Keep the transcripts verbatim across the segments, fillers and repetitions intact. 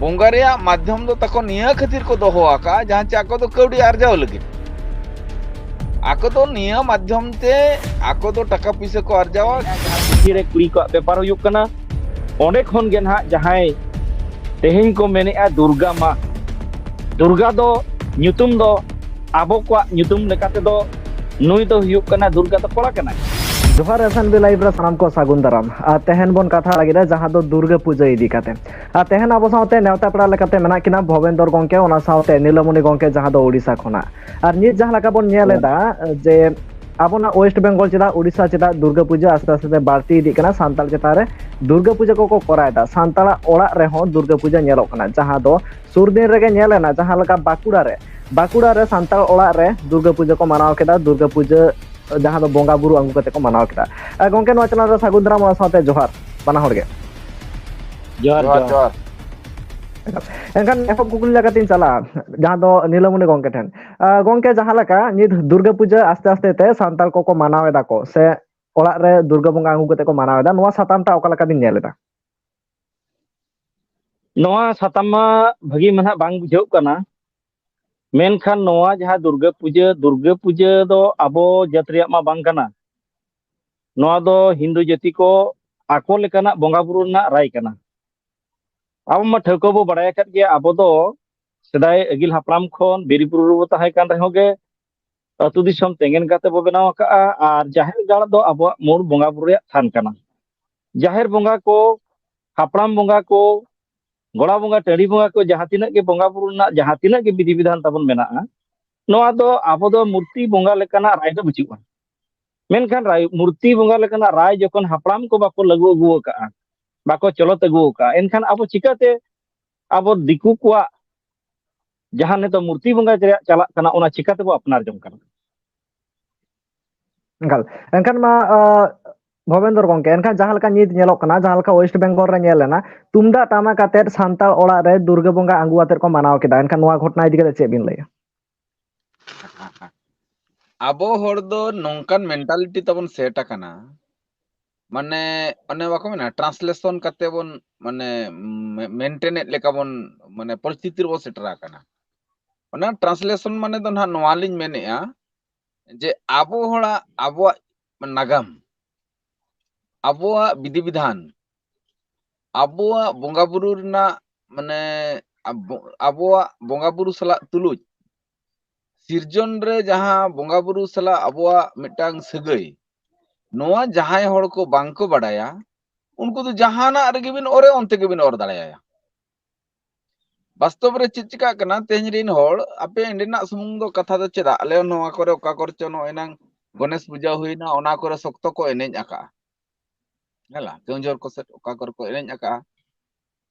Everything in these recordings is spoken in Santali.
ᱵᱚᱸᱜᱟ ᱨᱮᱭᱟᱜ ᱢᱟᱫᱽᱫᱷᱚᱢ ᱫᱚ ᱛᱟᱠᱚ ᱱᱤᱭᱟᱹ ᱠᱷᱟᱹᱛᱤᱨ ᱠᱚ ᱫᱚᱦᱚ ᱟᱠᱟᱫᱼᱟ, ᱡᱟᱦᱟᱸ ᱪᱮ ᱟᱠᱚ ᱫᱚ ᱠᱟᱹᱣᱰᱤ ᱟᱨᱡᱟᱣ ᱞᱟᱹᱜᱤᱫ᱾ ᱟᱠᱚ ᱫᱚ ᱱᱤᱭᱟᱹ ᱢᱟᱫᱽᱫᱷᱚᱢ ᱛᱮ ᱟᱠᱚ ᱫᱚ ᱴᱟᱠᱟ ᱯᱩᱭᱥᱟᱹ ᱠᱚ ᱟᱨᱡᱟᱣᱟ᱾ ᱯᱩᱛᱷᱤ ᱨᱮ ᱠᱩᱲᱤ ᱠᱚᱣᱟᱜ ᱵᱮᱯᱟᱨ ᱦᱩᱭᱩᱜ ᱠᱟᱱᱟ᱾ ᱚᱸᱰᱮ ᱠᱷᱚᱱ ᱜᱮ ᱱᱟᱦᱟᱜ ᱡᱟᱦᱟᱸᱭ ᱛᱮᱦᱮᱧ ᱠᱚ ᱢᱮᱱᱮᱫᱼᱟ ᱫᱩᱨᱜᱟ ᱢᱟ, ᱫᱩᱨᱜᱟ ᱫᱚ ᱧᱩᱛᱩᱢ ᱫᱚ ᱟᱵᱚ ᱠᱚᱣᱟᱜ ᱧᱩᱛᱩᱢ ᱞᱮᱠᱟ ᱛᱮᱫᱚ ᱱᱩᱭ ᱫᱚ ᱦᱩᱭᱩᱜ ᱠᱟᱱᱟ ᱫᱩᱨᱜᱟ ᱫᱚ ᱠᱚᱲᱟ ᱠᱟᱱᱟᱭ᱾ ᱡᱚᱦᱟᱨ ᱮᱥ ᱮᱱ ᱵᱤ ᱞᱟᱭᱤᱵᱷ ᱨᱮ ᱥᱟᱱᱟᱢ ᱠᱚ ᱥᱟᱹᱜᱩᱱ ᱫᱟᱨᱟᱢ᱾ ᱟᱨ ᱛᱮᱦᱮᱧ ᱵᱚᱱ ᱠᱟᱛᱷᱟ ᱞᱟᱹᱜᱤᱫ ᱡᱟᱦᱟᱸ ᱫᱚ ᱫᱩᱨᱜᱟᱹ ᱯᱩᱡᱟᱹ ᱤᱫᱤ ᱠᱟᱛᱮ᱾ ᱟᱨ ᱛᱮᱦᱮᱧ ᱟᱵᱚ ᱥᱟᱶᱛᱮ ᱱᱮᱣᱛᱟ ᱯᱮᱲᱟ ᱞᱮᱠᱟᱛᱮ ᱢᱮᱱᱟᱜ ᱠᱤᱱᱟ ᱵᱷᱚᱵᱮᱱᱫᱚᱨ ᱜᱚᱢᱠᱮ, ᱚᱱᱟ ᱥᱟᱶᱛᱮ ᱱᱤᱞᱟᱢᱚᱱᱤ ᱜᱚᱢᱠᱮ, ᱡᱟᱦᱟᱸ ᱫᱚ ᱳᱰᱤᱥᱟ ᱠᱷᱚᱱᱟᱜ᱾ ᱟᱨ ᱱᱤᱛ ᱡᱟᱦᱟᱸ ᱞᱮᱠᱟ ᱵᱚᱱ ᱧᱮᱞ ᱮᱫᱟ ᱡᱮ ᱟᱵᱚᱱᱟᱜ ᱳᱭᱮᱥᱴ ᱵᱮᱝᱜᱚᱞ ᱪᱮᱫᱟᱜ ᱳᱰᱤᱥᱟ ᱪᱮᱫᱟᱜ ᱫᱩᱨᱜᱟᱹ ᱯᱩᱡᱟᱹ ᱟᱥᱛᱮ ᱟᱥᱛᱮ ᱛᱮ ᱵᱟᱹᱲᱛᱤ ᱤᱫᱤᱜ ᱠᱟᱱᱟ, ᱥᱟᱱᱛᱟᱲ ᱪᱮᱛᱟᱱ ᱨᱮ ᱫᱩᱨᱜᱟᱹ ᱯᱩᱡᱟᱹ ᱠᱚᱠᱚ ᱠᱚᱨᱟᱣ ᱮᱫᱟ᱾ ᱥᱟᱱᱛᱟᱲᱟᱜ ᱚᱲᱟᱜ ᱨᱮᱦᱚᱸ ᱫᱩᱨᱜᱟᱹ ᱯᱩᱡᱟᱹ ᱧᱮᱞᱚᱜ ᱠᱟᱱᱟ, ᱡᱟᱦᱟᱸ ᱫᱚ ᱥᱩᱨ ᱫᱤᱱ ᱨᱮᱜᱮ ᱧᱮᱞ ᱮᱱᱟ, ᱡᱟᱦᱟᱸ ᱞᱮᱠᱟ ᱵᱟᱸᱠᱩᱲᱟ ᱨᱮ, ᱵᱟᱸᱠᱩᱲᱟ ᱨᱮ ᱥᱟᱱᱛᱟᱲ ᱚᱲᱟᱜ ᱨᱮ ᱫᱩᱨᱜᱟᱹ ᱯᱩᱡᱟᱹ ᱠᱚ ᱢᱟᱱᱟᱣ ᱠᱮᱫᱟ, ᱫᱩᱨᱜᱟᱹ ᱯᱩᱡᱟᱹ ᱡᱟᱦᱟᱸ ᱫᱚ ᱵᱚᱸᱜᱟ ᱵᱩᱨᱩ ᱟᱹᱜᱩ ᱠᱟᱛᱮ ᱠᱚ ᱢᱟᱱᱟᱣ ᱠᱮᱫᱟ᱾ ᱟᱨ ᱜᱚᱢᱠᱮ, ᱱᱚᱣᱟ ᱪᱮᱱᱮᱞ ᱨᱮ ᱥᱟᱹᱜᱩᱱ ᱫᱟᱨᱟᱢ, ᱚᱱᱟ ᱥᱟᱶᱛᱮ ᱡᱚᱦᱟᱨ ᱵᱟᱱᱟ ᱦᱚᱲ ᱜᱮ᱾ ᱡᱚᱦᱟᱨ, ᱡᱚᱦᱟᱨ, ᱡᱚᱦᱟᱨ᱾ ᱡᱚᱦᱟᱨ᱾ ᱮᱱᱠᱷᱟᱱ ᱮᱦᱚᱵ ᱠᱩᱠᱞᱤ ᱞᱮᱠᱟᱛᱤᱧ ᱪᱟᱞᱟᱜᱼᱟ, ᱡᱟᱦᱟᱸ ᱫᱚ ᱱᱤᱞᱟᱢᱚᱱᱤ ᱜᱚᱢᱠᱮ ᱴᱷᱮᱱ᱾ ᱟᱨ ᱜᱚᱢᱠᱮ, ᱡᱟᱦᱟᱸ ᱞᱮᱠᱟ ᱱᱤᱛ ᱫᱩᱨᱜᱟᱹ ᱯᱩᱡᱟᱹ ᱟᱥᱛᱮ ᱟᱥᱛᱮ ᱛᱮ ᱥᱟᱱᱛᱟᱲ ᱠᱚᱠᱚ ᱢᱟᱱᱟᱣ ᱮᱫᱟ ᱠᱚ, ᱥᱮ ᱚᱲᱟᱜ ᱨᱮ ᱫᱩᱨᱜᱟᱹ ᱵᱚᱸᱜᱟ ᱟᱹᱜᱩ ᱠᱟᱛᱮ ᱠᱚ ᱢᱟᱱᱟᱣ ᱮᱫᱟ, ᱱᱚᱣᱟ ᱥᱟᱛᱟᱢ ᱴᱟᱜ ᱚᱠᱟ ᱞᱮᱠᱟ ᱵᱤᱱ ᱧᱮᱞ ᱮᱫᱟ? ᱱᱚᱣᱟ ᱥᱟᱛᱟᱢ ᱢᱟ ᱵᱷᱟᱹᱜᱤ ᱢᱟ ᱱᱟᱦᱟᱜ ᱵᱟᱝ ᱵᱩᱡᱷᱟᱹᱜ ᱠᱟᱱᱟ, ᱢᱮᱱᱠᱷᱟᱱ ᱱᱚᱣᱟ ᱡᱟᱦᱟᱸ ᱫᱩᱨᱜᱟᱹ ᱯᱩᱡᱟᱹ, ᱫᱩᱨᱜᱟᱹ ᱯᱩᱡᱟᱹ ᱫᱚ ᱟᱵᱚ ᱡᱟᱹᱛ ᱨᱮᱭᱟᱜ ᱢᱟ ᱵᱟᱝ ᱠᱟᱱᱟ᱾ ᱱᱚᱣᱟ ᱫᱚ ᱦᱤᱱᱫᱩ ᱡᱟᱹᱛᱤ ᱠᱚ ᱟᱠᱚ ᱞᱮᱠᱟᱱᱟᱜ ᱵᱚᱸᱜᱟ ᱵᱩᱨᱩ ᱨᱮᱱᱟᱜ ᱨᱟᱭ ᱠᱟᱱᱟ᱾ ᱟᱵᱚ ᱢᱟ ᱴᱷᱟᱹᱣᱠᱟᱹ ᱵᱚ ᱵᱟᱲᱟᱭ ᱟᱠᱟᱫ ᱜᱮᱭᱟ, ᱟᱵᱚ ᱫᱚ ᱥᱮᱫᱟᱭ ᱟᱹᱜᱤᱞ ᱦᱟᱯᱲᱟᱢ ᱠᱷᱚᱱ ᱵᱤᱨ ᱵᱩᱨᱩ ᱨᱮᱵᱚ ᱛᱟᱦᱮᱸ ᱠᱟᱱ ᱨᱮᱦᱚᱸ ᱜᱮ, ᱟᱹᱛᱩ ᱫᱤᱥᱚᱢ ᱛᱮᱸᱜᱮᱱ ᱠᱟᱛᱮ ᱵᱚ ᱵᱮᱱᱟᱣ ᱟᱠᱟᱫᱼᱟ᱾ ᱟᱨ ᱡᱟᱦᱮᱨ ᱜᱟᱲ ᱫᱚ ᱟᱵᱚᱣᱟᱜ ᱢᱩᱲ ᱵᱚᱸᱜᱟ ᱵᱩᱨᱩ ᱨᱮᱭᱟᱜ ᱛᱷᱟᱱ ᱠᱟᱱᱟ᱾ ᱡᱟᱦᱮᱨ ᱵᱚᱸᱜᱟ ᱠᱚ, ᱦᱟᱯᱲᱟᱢ ᱵᱚᱸᱜᱟ ᱠᱚ, ᱜᱚᱲᱟ ᱵᱚᱸᱜᱟ, ᱴᱟᱺᱰᱤ ᱵᱚᱸᱜᱟ ᱠᱚ, ᱡᱟᱦᱟᱸ ᱛᱤᱱᱟᱹᱜ ᱜᱮ ᱵᱚᱸᱜᱟ ᱵᱩᱨᱩ ᱨᱮᱱᱟᱜ ᱡᱟᱦᱟᱸ ᱛᱤᱱᱟᱹᱜ ᱜᱮ ᱵᱤᱫᱷᱤ ᱵᱤᱫᱷᱟᱱ ᱛᱟᱵᱚᱱ ᱢᱮᱱᱟᱜᱼᱟ, ᱱᱚᱣᱟ ᱫᱚ ᱟᱵᱚ ᱫᱚ ᱢᱩᱨᱛᱤ ᱵᱚᱸᱜᱟ ᱞᱮᱠᱟᱱᱟᱜ ᱨᱟᱭ ᱫᱚ ᱵᱟᱹᱪᱩᱜᱼᱟ᱾ ᱢᱮᱱᱠᱷᱟᱱ ᱨᱟᱭ, ᱢᱩᱨᱛᱤ ᱵᱚᱸᱜᱟ ᱞᱮᱠᱟᱱᱟᱜ ᱨᱟᱭ ᱡᱚᱠᱷᱚᱱ ᱦᱟᱯᱲᱟᱢ ᱠᱚ ᱵᱟᱠᱚ ᱞᱟᱹᱜᱩ ᱟᱹᱜᱩ ᱟᱠᱟᱫᱼᱟ, ᱵᱟᱠᱚ ᱪᱚᱞᱚᱛ ᱟᱹᱜᱩ ᱟᱠᱟᱫᱼᱟ, ᱮᱱᱠᱷᱟᱱ ᱟᱵᱚ ᱪᱤᱠᱟᱹᱛᱮ ᱟᱵᱚ ᱫᱤᱠᱩ ᱠᱚᱣᱟᱜ ᱡᱟᱦᱟᱸ ᱱᱤᱛᱚᱜ ᱢᱩᱨᱛᱤ ᱵᱚᱸᱜᱟ ᱨᱮᱭᱟᱜ ᱪᱟᱞᱟᱜ ᱠᱟᱱᱟ, ᱚᱱᱟ ᱪᱤᱠᱟᱹ ᱛᱮᱵᱚ ᱟᱯᱱᱟᱨ ᱡᱚᱝ ᱠᱟᱱᱟ? ᱮᱱᱠᱷᱟᱱ, ᱮᱱᱠᱷᱟᱱ ᱢᱟ, ᱟᱸ, ᱵᱷᱚᱵᱮᱱᱫᱚᱨ ᱜᱚᱢᱠᱮ, ᱮᱱᱠᱷᱟᱱ ᱡᱟᱦᱟᱸ ᱞᱮᱠᱟ ᱱᱤᱛ ᱧᱮᱞᱚᱜ ᱠᱟᱱᱟ, ᱡᱟᱦᱟᱸ ᱞᱮᱠᱟ ᱳᱭᱮᱥᱴ ᱵᱮᱝᱜᱚᱞ ᱨᱮ ᱧᱮᱞ ᱮᱱᱟ, ᱛᱩᱢᱫᱟᱜ ᱴᱟᱢᱟᱠ ᱟᱛᱮᱫ ᱥᱟᱱᱛᱟᱲ ᱚᱲᱟᱜ ᱨᱮ ᱫᱩᱨᱜᱟᱹ ᱵᱚᱸᱜᱟ ᱟᱹᱜᱩ ᱟᱛᱮᱫ ᱠᱚ ᱢᱟᱱᱟᱣ ᱠᱮᱫᱟ, ᱮᱱᱠᱷᱟᱱ ᱱᱚᱣᱟ ᱜᱷᱚᱴᱚᱱᱟ ᱤᱫᱤ ᱠᱟᱛᱮ ᱪᱮᱫ ᱵᱤᱱ ᱞᱟᱹᱭᱟ? ᱟᱵᱚ ᱦᱚᱲ ᱫᱚ ᱱᱚᱝᱠᱟᱱ ᱢᱮᱱᱴᱟᱞᱤᱴᱤ ᱛᱟᱵᱚᱱ ᱥᱮᱴ ᱟᱠᱟᱱᱟ, ᱢᱟᱱᱮ ᱚᱱᱮ ᱵᱟᱠᱚ ᱢᱮᱱᱟ, ᱴᱨᱟᱱᱥᱞᱮᱥᱚᱱ ᱠᱟᱛᱮ ᱵᱚᱱ ᱢᱟᱱᱮ ᱢᱮᱱᱴᱮᱱᱮᱫ ᱞᱮᱠᱟ ᱵᱚᱱ ᱢᱟᱱᱮ ᱯᱚᱨᱤᱥᱛᱷᱤᱛᱤ ᱨᱮᱵᱚᱱ ᱥᱮᱴᱮᱨ ᱟᱠᱟᱱᱟ᱾ ᱚᱱᱟ ᱴᱨᱟᱱᱥᱞᱮᱥᱚᱱ ᱢᱟᱱᱮ ᱫᱚ ᱱᱟᱦᱟᱜ ᱱᱚᱣᱟ ᱞᱤᱧ ᱢᱮᱱᱮᱫᱼᱟ ᱡᱮ ᱟᱵᱚ ᱦᱚᱲᱟᱜ, ᱟᱵᱚᱣᱟᱜ ᱱᱟᱜᱟᱢ, ᱟᱵᱚᱣᱟᱜ ᱵᱤᱫᱷᱤ ᱵᱤᱫᱷᱟᱱ, ᱟᱵᱚᱣᱟᱜ ᱵᱚᱸᱜᱟ ᱵᱩᱨᱩ ᱨᱮᱱᱟᱜ ᱢᱟᱱᱮ ᱟᱵᱚ-, ᱟᱵᱚᱣᱟᱜ ᱵᱚᱸᱜᱟ ᱵᱩᱨᱩ ᱥᱟᱞᱟᱜ ᱛᱩᱞᱩᱡ ᱥᱤᱨᱡᱚᱱ ᱨᱮ ᱡᱟᱦᱟᱸ ᱵᱚᱸᱜᱟ ᱵᱩᱨᱩ ᱥᱟᱞᱟᱜ ᱟᱵᱚᱣᱟᱜ ᱢᱤᱫᱴᱟᱝ ᱥᱟᱹᱜᱟᱹᱭ, ᱱᱚᱣᱟ ᱡᱟᱦᱟᱸᱭ ᱦᱚᱲ ᱠᱚ ᱵᱟᱝ ᱠᱚ ᱵᱟᱰᱟᱭᱟ, ᱩᱱᱠᱩ ᱫᱚ ᱡᱟᱦᱟᱱᱟᱜ ᱨᱮᱜᱮ ᱵᱤᱱ ᱚᱨᱮ, ᱚᱱᱛᱮ ᱜᱮᱵᱤᱱ ᱚᱨ ᱫᱟᱲᱮᱭᱟᱭᱟ᱾ ᱵᱟᱥᱛᱚᱵ ᱨᱮ ᱪᱮᱫ ᱪᱤᱠᱟᱹᱜ ᱠᱟᱱᱟ, ᱛᱮᱦᱮᱧ ᱨᱤᱱ ᱦᱚᱲ, ᱟᱯᱮ ᱮᱸᱰᱮᱱᱟᱜ ᱥᱩᱢᱩᱝ ᱫᱚ ᱠᱟᱛᱷᱟ ᱫᱚ ᱪᱮᱫᱟᱜ, ᱟᱞᱮ ᱱᱚᱣᱟ ᱠᱚᱨᱮ ᱚᱠᱟ ᱠᱚᱨᱮ ᱪᱚ ᱱᱚᱜᱼᱚᱭ ᱱᱟᱝ ᱜᱚᱱᱮᱥ ᱯᱩᱡᱟᱹ ᱦᱩᱭᱱᱟ, ᱚᱱᱟ ᱠᱚᱨᱮ ᱥᱚᱠᱛᱚ ᱠᱚ ᱮᱱᱮᱡ ᱟᱠᱟᱜᱼᱟ᱾ ᱦᱮᱸ ᱞᱟ, ᱠᱮᱣᱚᱱᱡᱷᱚᱨ ᱠᱚ ᱥᱮᱫ ᱚᱠᱟ ᱠᱚᱨᱮ ᱠᱚ ᱮᱱᱮᱡ ᱟᱠᱟᱜᱼᱟ᱾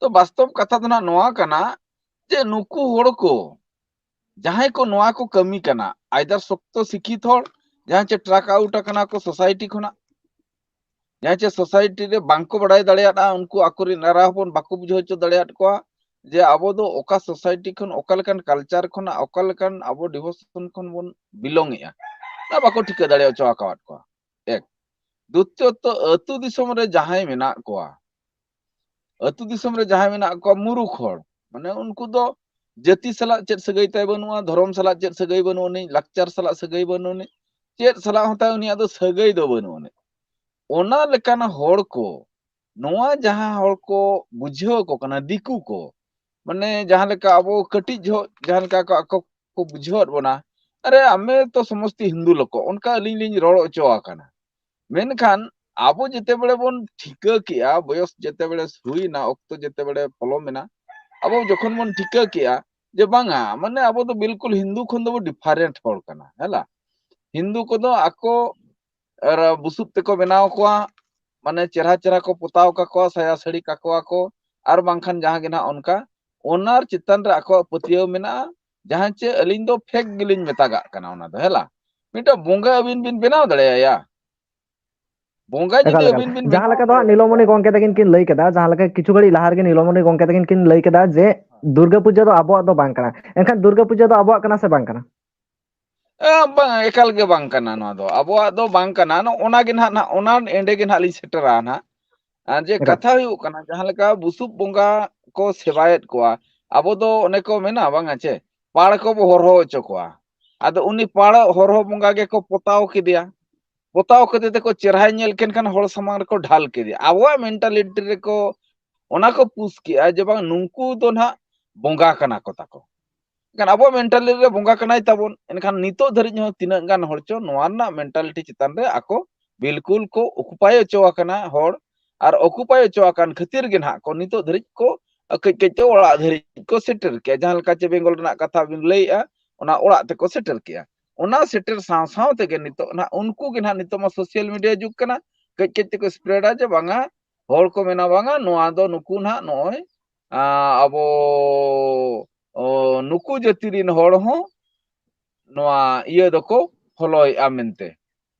ᱛᱚ ᱵᱟᱥᱛᱚᱵ ᱠᱟᱛᱷᱟ ᱫᱚ ᱱᱟᱜ ᱱᱚᱣᱟ ᱠᱟᱱᱟ ᱡᱮ ᱱᱩᱠᱩ ᱦᱚᱲ ᱠᱚ, ᱡᱟᱦᱟᱸᱭ ᱠᱚ ᱱᱚᱣᱟ ᱠᱚ ᱠᱟᱹᱢᱤ ᱠᱟᱱᱟ, either ᱥᱚᱠᱛᱚ ᱥᱤᱠᱷᱤᱛ ᱦᱚᱲ, ᱡᱟᱦᱟᱸᱭ ᱪᱮ ᱴᱨᱟᱠ ᱟᱣᱩᱴ ᱟᱠᱟᱱᱟ ᱠᱚ ᱥᱳᱥᱟᱭᱴᱤ ᱠᱷᱚᱱᱟᱜ, ᱡᱟᱦᱟᱸᱭ ᱪᱮ ᱥᱳᱥᱟᱭᱴᱤ ᱨᱮ ᱵᱟᱝ ᱠᱚ ᱵᱟᱲᱟᱭ ᱫᱟᱲᱮᱭᱟᱫᱼᱟ, ᱩᱱᱠᱩ ᱟᱠᱚᱨᱮᱱ ᱮᱨᱟ ᱦᱚᱯᱚᱱ ᱵᱟᱠᱚ ᱵᱩᱡᱷᱟᱹᱣ ᱦᱚᱪᱚ ᱫᱟᱲᱮᱭᱟᱫ ᱠᱚᱣᱟ ᱡᱮ ᱟᱵᱚ ᱫᱚ ᱚᱠᱟ ᱥᱳᱥᱟᱭᱴᱤ ᱠᱷᱚᱱ, ᱚᱠᱟ ᱞᱮᱠᱟᱱ ᱠᱟᱞᱪᱟᱨ ᱠᱷᱚᱱᱟᱜ, ᱚᱠᱟ ᱞᱮᱠᱟᱱ ᱟᱵᱚ ᱰᱤᱵᱷᱳᱥᱚᱱ ᱠᱷᱚᱱ ᱵᱚᱱ ᱵᱤᱞᱚᱝ ᱮᱜᱼᱟ, ᱚᱱᱟ ᱵᱟᱠᱚ ᱴᱷᱤᱠᱟᱹ ᱫᱟᱲᱮ ᱦᱚᱪᱚ ᱟᱠᱟᱣᱟᱫ ᱠᱚᱣᱟ᱾ ᱮᱠ᱾ ᱫᱩᱛᱤᱭᱚᱛᱚ, ᱟᱹᱛᱩ ᱫᱤᱥᱚᱢ ᱨᱮ ᱡᱟᱦᱟᱸᱭ ᱢᱮᱱᱟᱜ ᱠᱚᱣᱟ, ᱟᱹᱛᱩ ᱫᱤᱥᱚᱢ ᱨᱮ ᱡᱟᱦᱟᱸᱭ ᱢᱮᱱᱟᱜ ᱠᱚᱣᱟ ᱢᱩᱨᱩᱠ ᱦᱚᱲ, ᱢᱟᱱᱮ ᱩᱱᱠᱩ ᱫᱚ ᱡᱟᱹᱛᱤ ᱥᱟᱞᱟᱜ ᱪᱮᱫ ᱥᱟᱹᱜᱟᱹᱭ ᱛᱟᱭ ᱵᱟᱹᱱᱩᱜᱼᱟ, ᱫᱷᱚᱨᱚᱢ ᱥᱟᱞᱟᱜ ᱪᱮᱫ ᱥᱟᱹᱜᱟᱹᱭ ᱵᱟᱹᱱᱩᱜ ᱟᱹᱱᱤᱡ, ᱞᱟᱠᱪᱟᱨ ᱥᱟᱞᱟᱜ ᱥᱟᱹᱜᱟᱹᱭ ᱵᱟᱹᱱᱩᱜ ᱟᱹᱱᱤᱡ, ᱪᱮᱫ ᱥᱟᱞᱟᱜ ᱦᱚᱸ ᱛᱟᱭ ᱩᱱᱤᱭᱟᱜ ᱫᱚ ᱥᱟᱹᱜᱟᱹᱭ ᱫᱚ ᱵᱟᱹᱱᱩᱜ ᱟᱹᱱᱤᱡ᱾ ᱚᱱᱟ ᱞᱮᱠᱟᱱ ᱦᱚᱲ ᱠᱚ, ᱱᱚᱣᱟ ᱡᱟᱦᱟᱸ ᱦᱚᱲ ᱠᱚ ᱵᱩᱡᱷᱟᱹᱣ ᱟᱠᱚ ᱠᱟᱱᱟ ᱫᱤᱠᱩ ᱠᱚ, ᱢᱟᱱᱮ ᱡᱟᱦᱟᱸ ᱞᱮᱠᱟ ᱟᱵᱚ ᱠᱟᱹᱴᱤᱡ ᱡᱚᱦᱚᱜ ᱡᱟᱦᱟᱸ ᱞᱮᱠᱟ ᱠᱚ ᱟᱠᱚ ᱠᱚ ᱵᱩᱡᱷᱟᱹᱣᱟᱫ ᱵᱚᱱᱟ, "ᱟᱨᱮ ᱟᱢᱮ ᱛᱚ ᱥᱚᱢᱚᱥᱛᱤ ᱦᱤᱱᱫᱩ ᱞᱳᱠᱚ", ᱚᱱᱠᱟ ᱟᱹᱞᱤᱧ ᱞᱤᱧ ᱨᱚᱲ ᱦᱚᱪᱚ ᱟᱠᱟᱱᱟ᱾ ᱢᱮᱱᱠᱷᱟᱱ ᱟᱵᱚ ᱡᱮᱛᱮᱵᱮᱲᱮ ᱵᱚᱱ ᱴᱷᱤᱠᱟᱹ ᱠᱮᱜᱼᱟ, ᱵᱚᱭᱚᱥ ᱡᱮᱛᱮᱵᱮᱲᱮ ᱦᱩᱭᱱᱟ, ᱚᱠᱛᱚ ᱡᱮᱛᱮᱵᱮᱲᱮ ᱯᱚᱞᱚᱢᱮᱱᱟ, ᱟᱵᱚ ᱡᱚᱠᱷᱚᱱ ᱵᱚᱱ ᱴᱷᱤᱠᱟᱹ ᱠᱮᱜᱼᱟ ᱡᱮ ᱵᱟᱝᱟ, ᱢᱟᱱᱮ ᱟᱵᱚ ᱫᱚ ᱵᱤᱞᱠᱩᱞ ᱦᱤᱱᱫᱩ ᱠᱷᱚᱱ ᱫᱚᱵᱚ ᱰᱤᱯᱷᱟᱨᱮᱱᱴ ᱦᱚᱲ ᱠᱟᱱᱟ, ᱦᱮᱸ ᱞᱟ? ᱦᱤᱱᱫᱩ ᱠᱚᱫᱚ ᱟᱠᱚ ᱟᱨ ᱵᱩᱥᱩᱵ ᱛᱮᱠᱚ ᱵᱮᱱᱟᱣ ᱠᱚᱣᱟ, ᱢᱟᱱᱮ ᱪᱮᱨᱦᱟ ᱪᱮᱨᱦᱟ ᱠᱚ ᱯᱚᱛᱟᱣ ᱠᱟᱠᱚᱣᱟ, ᱥᱟᱭᱟ ᱥᱟᱹᱲᱤ ᱠᱟᱠᱚᱣᱟ ᱠᱚ, ᱟᱨ ᱵᱟᱝᱠᱷᱟᱱ ᱡᱟᱦᱟᱸ ᱜᱮ ᱱᱟᱦᱟᱜ ᱚᱱᱠᱟ, ᱚᱱᱟ ᱪᱮᱛᱟᱱ ᱨᱮ ᱟᱠᱚᱣᱟᱜ ᱯᱟᱹᱛᱭᱟᱹᱣ ᱢᱮᱱᱟᱜᱼᱟ᱾ ᱡᱟᱦᱟᱸ ᱪᱮ ᱟᱹᱞᱤᱧ ᱫᱚ ᱯᱷᱮᱠ ᱜᱮᱞᱤᱧ ᱢᱮᱛᱟᱜᱟᱜ ᱠᱟᱱᱟ ᱚᱱᱟ ᱫᱚ, ᱦᱮᱞᱟ᱾ ᱢᱤᱫᱴᱟᱝ ᱵᱚᱸᱜᱟ ᱟᱹᱵᱤᱱ ᱵᱤᱱ ᱵᱮᱱᱟᱣ ᱫᱟᱲᱮᱭᱟᱭᱟ? ᱵᱚᱸᱜᱟ ᱮᱠᱟᱞ, ᱡᱩᱫᱤ ᱮᱠᱟᱞ᱾ ᱟᱹᱵᱤᱱ ᱵᱤᱱ ᱡᱟᱦᱟᱸ ᱵᱮᱱᱟᱣ ᱞᱮᱠᱟ ᱫᱚ ᱦᱟᱸᱜ ᱫᱟᱲᱮᱭᱟᱭᱟ, ᱱᱤᱞᱚᱢᱚᱱᱤ ᱜᱚᱢᱠᱮ ᱛᱟᱹᱠᱤᱱ ᱠᱤᱱ ᱞᱟᱹᱭ ᱠᱮᱫᱟ, ᱡᱟᱦᱟᱸ ᱞᱮᱠᱟ ᱠᱤᱪᱷᱩ ᱜᱷᱟᱹᱲᱤᱡ ᱞᱟᱦᱟ ᱨᱮᱜᱮ ᱱᱤᱞᱚᱢᱚᱱᱤ ᱜᱚᱢᱠᱮ ᱛᱟᱹᱠᱤᱱ ᱠᱤᱱ ᱞᱟᱹᱭ ᱠᱮᱫᱟ ᱡᱮ ᱫᱩᱨᱜᱟᱹ ᱯᱩᱡᱟᱹ ᱫᱚ ᱟᱵᱚᱣᱟᱜ ᱫᱚ ᱵᱟᱝ ᱠᱟᱱᱟ᱾ ᱮᱱᱠᱷᱟᱱ ᱫᱩᱨᱜᱟᱹ ᱯᱩᱡᱟᱹ ᱫᱚ ᱟᱵᱚᱣᱟᱜ ᱠᱟᱱᱟ ᱥᱮ ᱵᱟᱝ ᱠᱟᱱᱟ? ᱮ, ᱵᱟᱝ, ᱮᱠᱟᱞ ᱜᱮ ᱵᱟᱝ ᱠᱟᱱᱟ᱾ ᱱᱚᱣᱟ ᱫᱚ ᱟᱵᱚᱣᱟᱜ ᱫᱚ ᱵᱟᱝ ᱠᱟᱱᱟ᱾ ᱱᱚᱜ-, ᱚᱱᱟ ᱜᱮ ᱱᱟᱦᱟᱜ, ᱱᱟᱦᱟᱜ ᱚᱱᱟ ᱮᱸᱰᱮ ᱜᱮ ᱱᱟᱦᱟᱜ ᱞᱤᱧ ᱥᱮᱴᱮᱨᱟ ᱱᱟᱦᱟᱜ᱾ ᱟᱨ ᱡᱮ ᱮᱠᱟᱞ᱾ ᱠᱟᱛᱷᱟ ᱦᱩᱭᱩᱜ ᱠᱟᱱᱟ, ᱡᱟᱦᱟᱸ ᱞᱮᱠᱟ ᱵᱩᱥᱩᱵ ᱵᱚᱸᱜᱟ ᱠᱚ ᱥᱮᱵᱟᱭᱮᱫ ᱠᱚᱣᱟ, ᱟᱵᱚ ᱫᱚ ᱚᱱᱮ ᱠᱚ ᱢᱮᱱᱟ ᱵᱟᱝᱟ ᱪᱮ, ᱯᱟᱲ ᱠᱚᱵᱚ ᱦᱚᱨᱦᱚ ᱦᱚᱪᱚ ᱠᱚᱣᱟ᱾ ᱟᱫᱚ ᱩᱱᱤ ᱯᱟᱲ ᱦᱚᱨᱦᱚ ᱵᱚᱸᱜᱟ ᱜᱮᱠᱚ ᱯᱚᱛᱟᱣ ᱠᱮᱫᱮᱭᱟ᱾ ᱯᱚᱛᱟᱣ ᱠᱟᱛᱮ ᱛᱮᱠᱚ ᱪᱮᱨᱦᱟᱭ ᱧᱮᱞ ᱠᱮᱱ ᱠᱷᱟᱱ ᱦᱚᱲ ᱥᱟᱢᱟᱝ ᱨᱮᱠᱚ ᱰᱷᱟᱞ ᱠᱮᱫᱮᱭᱟ᱾ ᱟᱵᱚᱣᱟᱜ ᱢᱮᱱᱴᱟᱞᱤᱴᱤ ᱨᱮᱠᱚ ᱚᱱᱟ ᱠᱚ ᱯᱩᱥ ᱠᱮᱜᱼᱟ ᱡᱮ ᱵᱟᱝ, ᱱᱩᱝᱠᱩ ᱫᱚ ᱱᱟᱦᱟᱜ ᱵᱚᱸᱜᱟ ᱠᱟᱱᱟ ᱠᱚ ᱛᱟᱠᱚ᱾ ᱮᱱᱠᱷᱟᱱ ᱟᱵᱚᱣᱟᱜ ᱢᱮᱱᱴᱟᱞᱤᱴᱤ ᱨᱮ ᱵᱚᱸᱜᱟ ᱠᱟᱱᱟᱭ ᱛᱟᱵᱚᱱ, ᱮᱱᱠᱷᱟᱱ ᱱᱤᱛᱚᱜ ᱫᱷᱟᱹᱨᱤᱡ ᱦᱚᱸ ᱛᱤᱱᱟᱹᱜ ᱜᱟᱱ ᱦᱚᱲ ᱪᱚ ᱱᱚᱣᱟ ᱨᱮᱱᱟᱜ ᱢᱮᱱᱴᱟᱞᱤᱴᱤ ᱪᱮᱛᱟᱱ ᱨᱮ ᱟᱠᱚ ᱵᱤᱞᱠᱩᱞ ᱠᱚ ᱚᱠᱩᱯᱟᱭ ᱦᱚᱪᱚ ᱟᱠᱟᱱᱟ ᱦᱚᱲ, ᱟᱨ ᱚᱠᱩᱯᱟᱭ ᱦᱚᱪᱚ ᱟᱠᱟᱱ ᱠᱷᱟᱹᱛᱤᱨ ᱜᱮ ᱱᱟᱦᱟᱜ ᱠᱚ ᱱᱤᱛᱚᱜ ᱫᱷᱟᱹᱨᱤᱡ ᱠᱚ ᱠᱟᱹᱡ ᱠᱟᱹᱡ ᱛᱮ ᱚᱲᱟᱜ ᱫᱷᱟᱹᱨᱤᱡ ᱠᱚ ᱥᱮᱴᱮᱨ ᱠᱮᱜᱼᱟ᱾ ᱡᱟᱦᱟᱸ ᱞᱮᱠᱟ ᱪᱮ ᱵᱮᱝᱜᱚᱞ ᱨᱮᱱᱟᱜ ᱠᱟᱛᱷᱟ ᱵᱤᱱ ᱞᱟᱹᱭᱮᱜᱼᱟ, ᱚᱱᱟ ᱚᱲᱟᱜ ᱛᱮᱠᱚ ᱥᱮᱴᱮᱨ ᱠᱮᱜᱼᱟ᱾ ᱚᱱᱟ ᱥᱮᱴᱮᱨ ᱥᱟᱶ ᱥᱟᱶ ᱛᱮᱜᱮ ᱱᱤᱛᱚᱜ ᱱᱟᱦᱟᱜ ᱩᱱᱠᱩ ᱜᱮ ᱱᱟᱦᱟᱜ, ᱱᱤᱛᱚᱜ ᱢᱟ ᱥᱳᱥᱟᱞ ᱢᱤᱰᱤᱭᱟ ᱡᱩᱜᱽ ᱠᱟᱱᱟ, ᱠᱟᱹᱡ ᱠᱟᱹᱡ ᱛᱮᱠᱚ ᱥᱯᱨᱮᱰᱟ ᱡᱮ ᱵᱟᱝᱟ, ᱦᱚᱲ ᱠᱚ ᱢᱮᱱᱟ ᱵᱟᱝᱟ, ᱱᱚᱣᱟ ᱫᱚ ᱱᱩᱠᱩ ᱱᱟᱦᱟᱜ ᱱᱚᱜᱼᱚᱭ, ᱟ, ᱟᱵᱚ, ᱚ, ᱱᱩᱠᱩ ᱡᱟᱹᱛᱤ ᱨᱤᱱ ᱦᱚᱲ ᱦᱚᱸ ᱱᱚᱣᱟ ᱤᱭᱟᱹ ᱫᱚᱠᱚ ᱯᱷᱚᱞᱳᱭᱮᱜᱼᱟ ᱢᱮᱱᱛᱮ᱾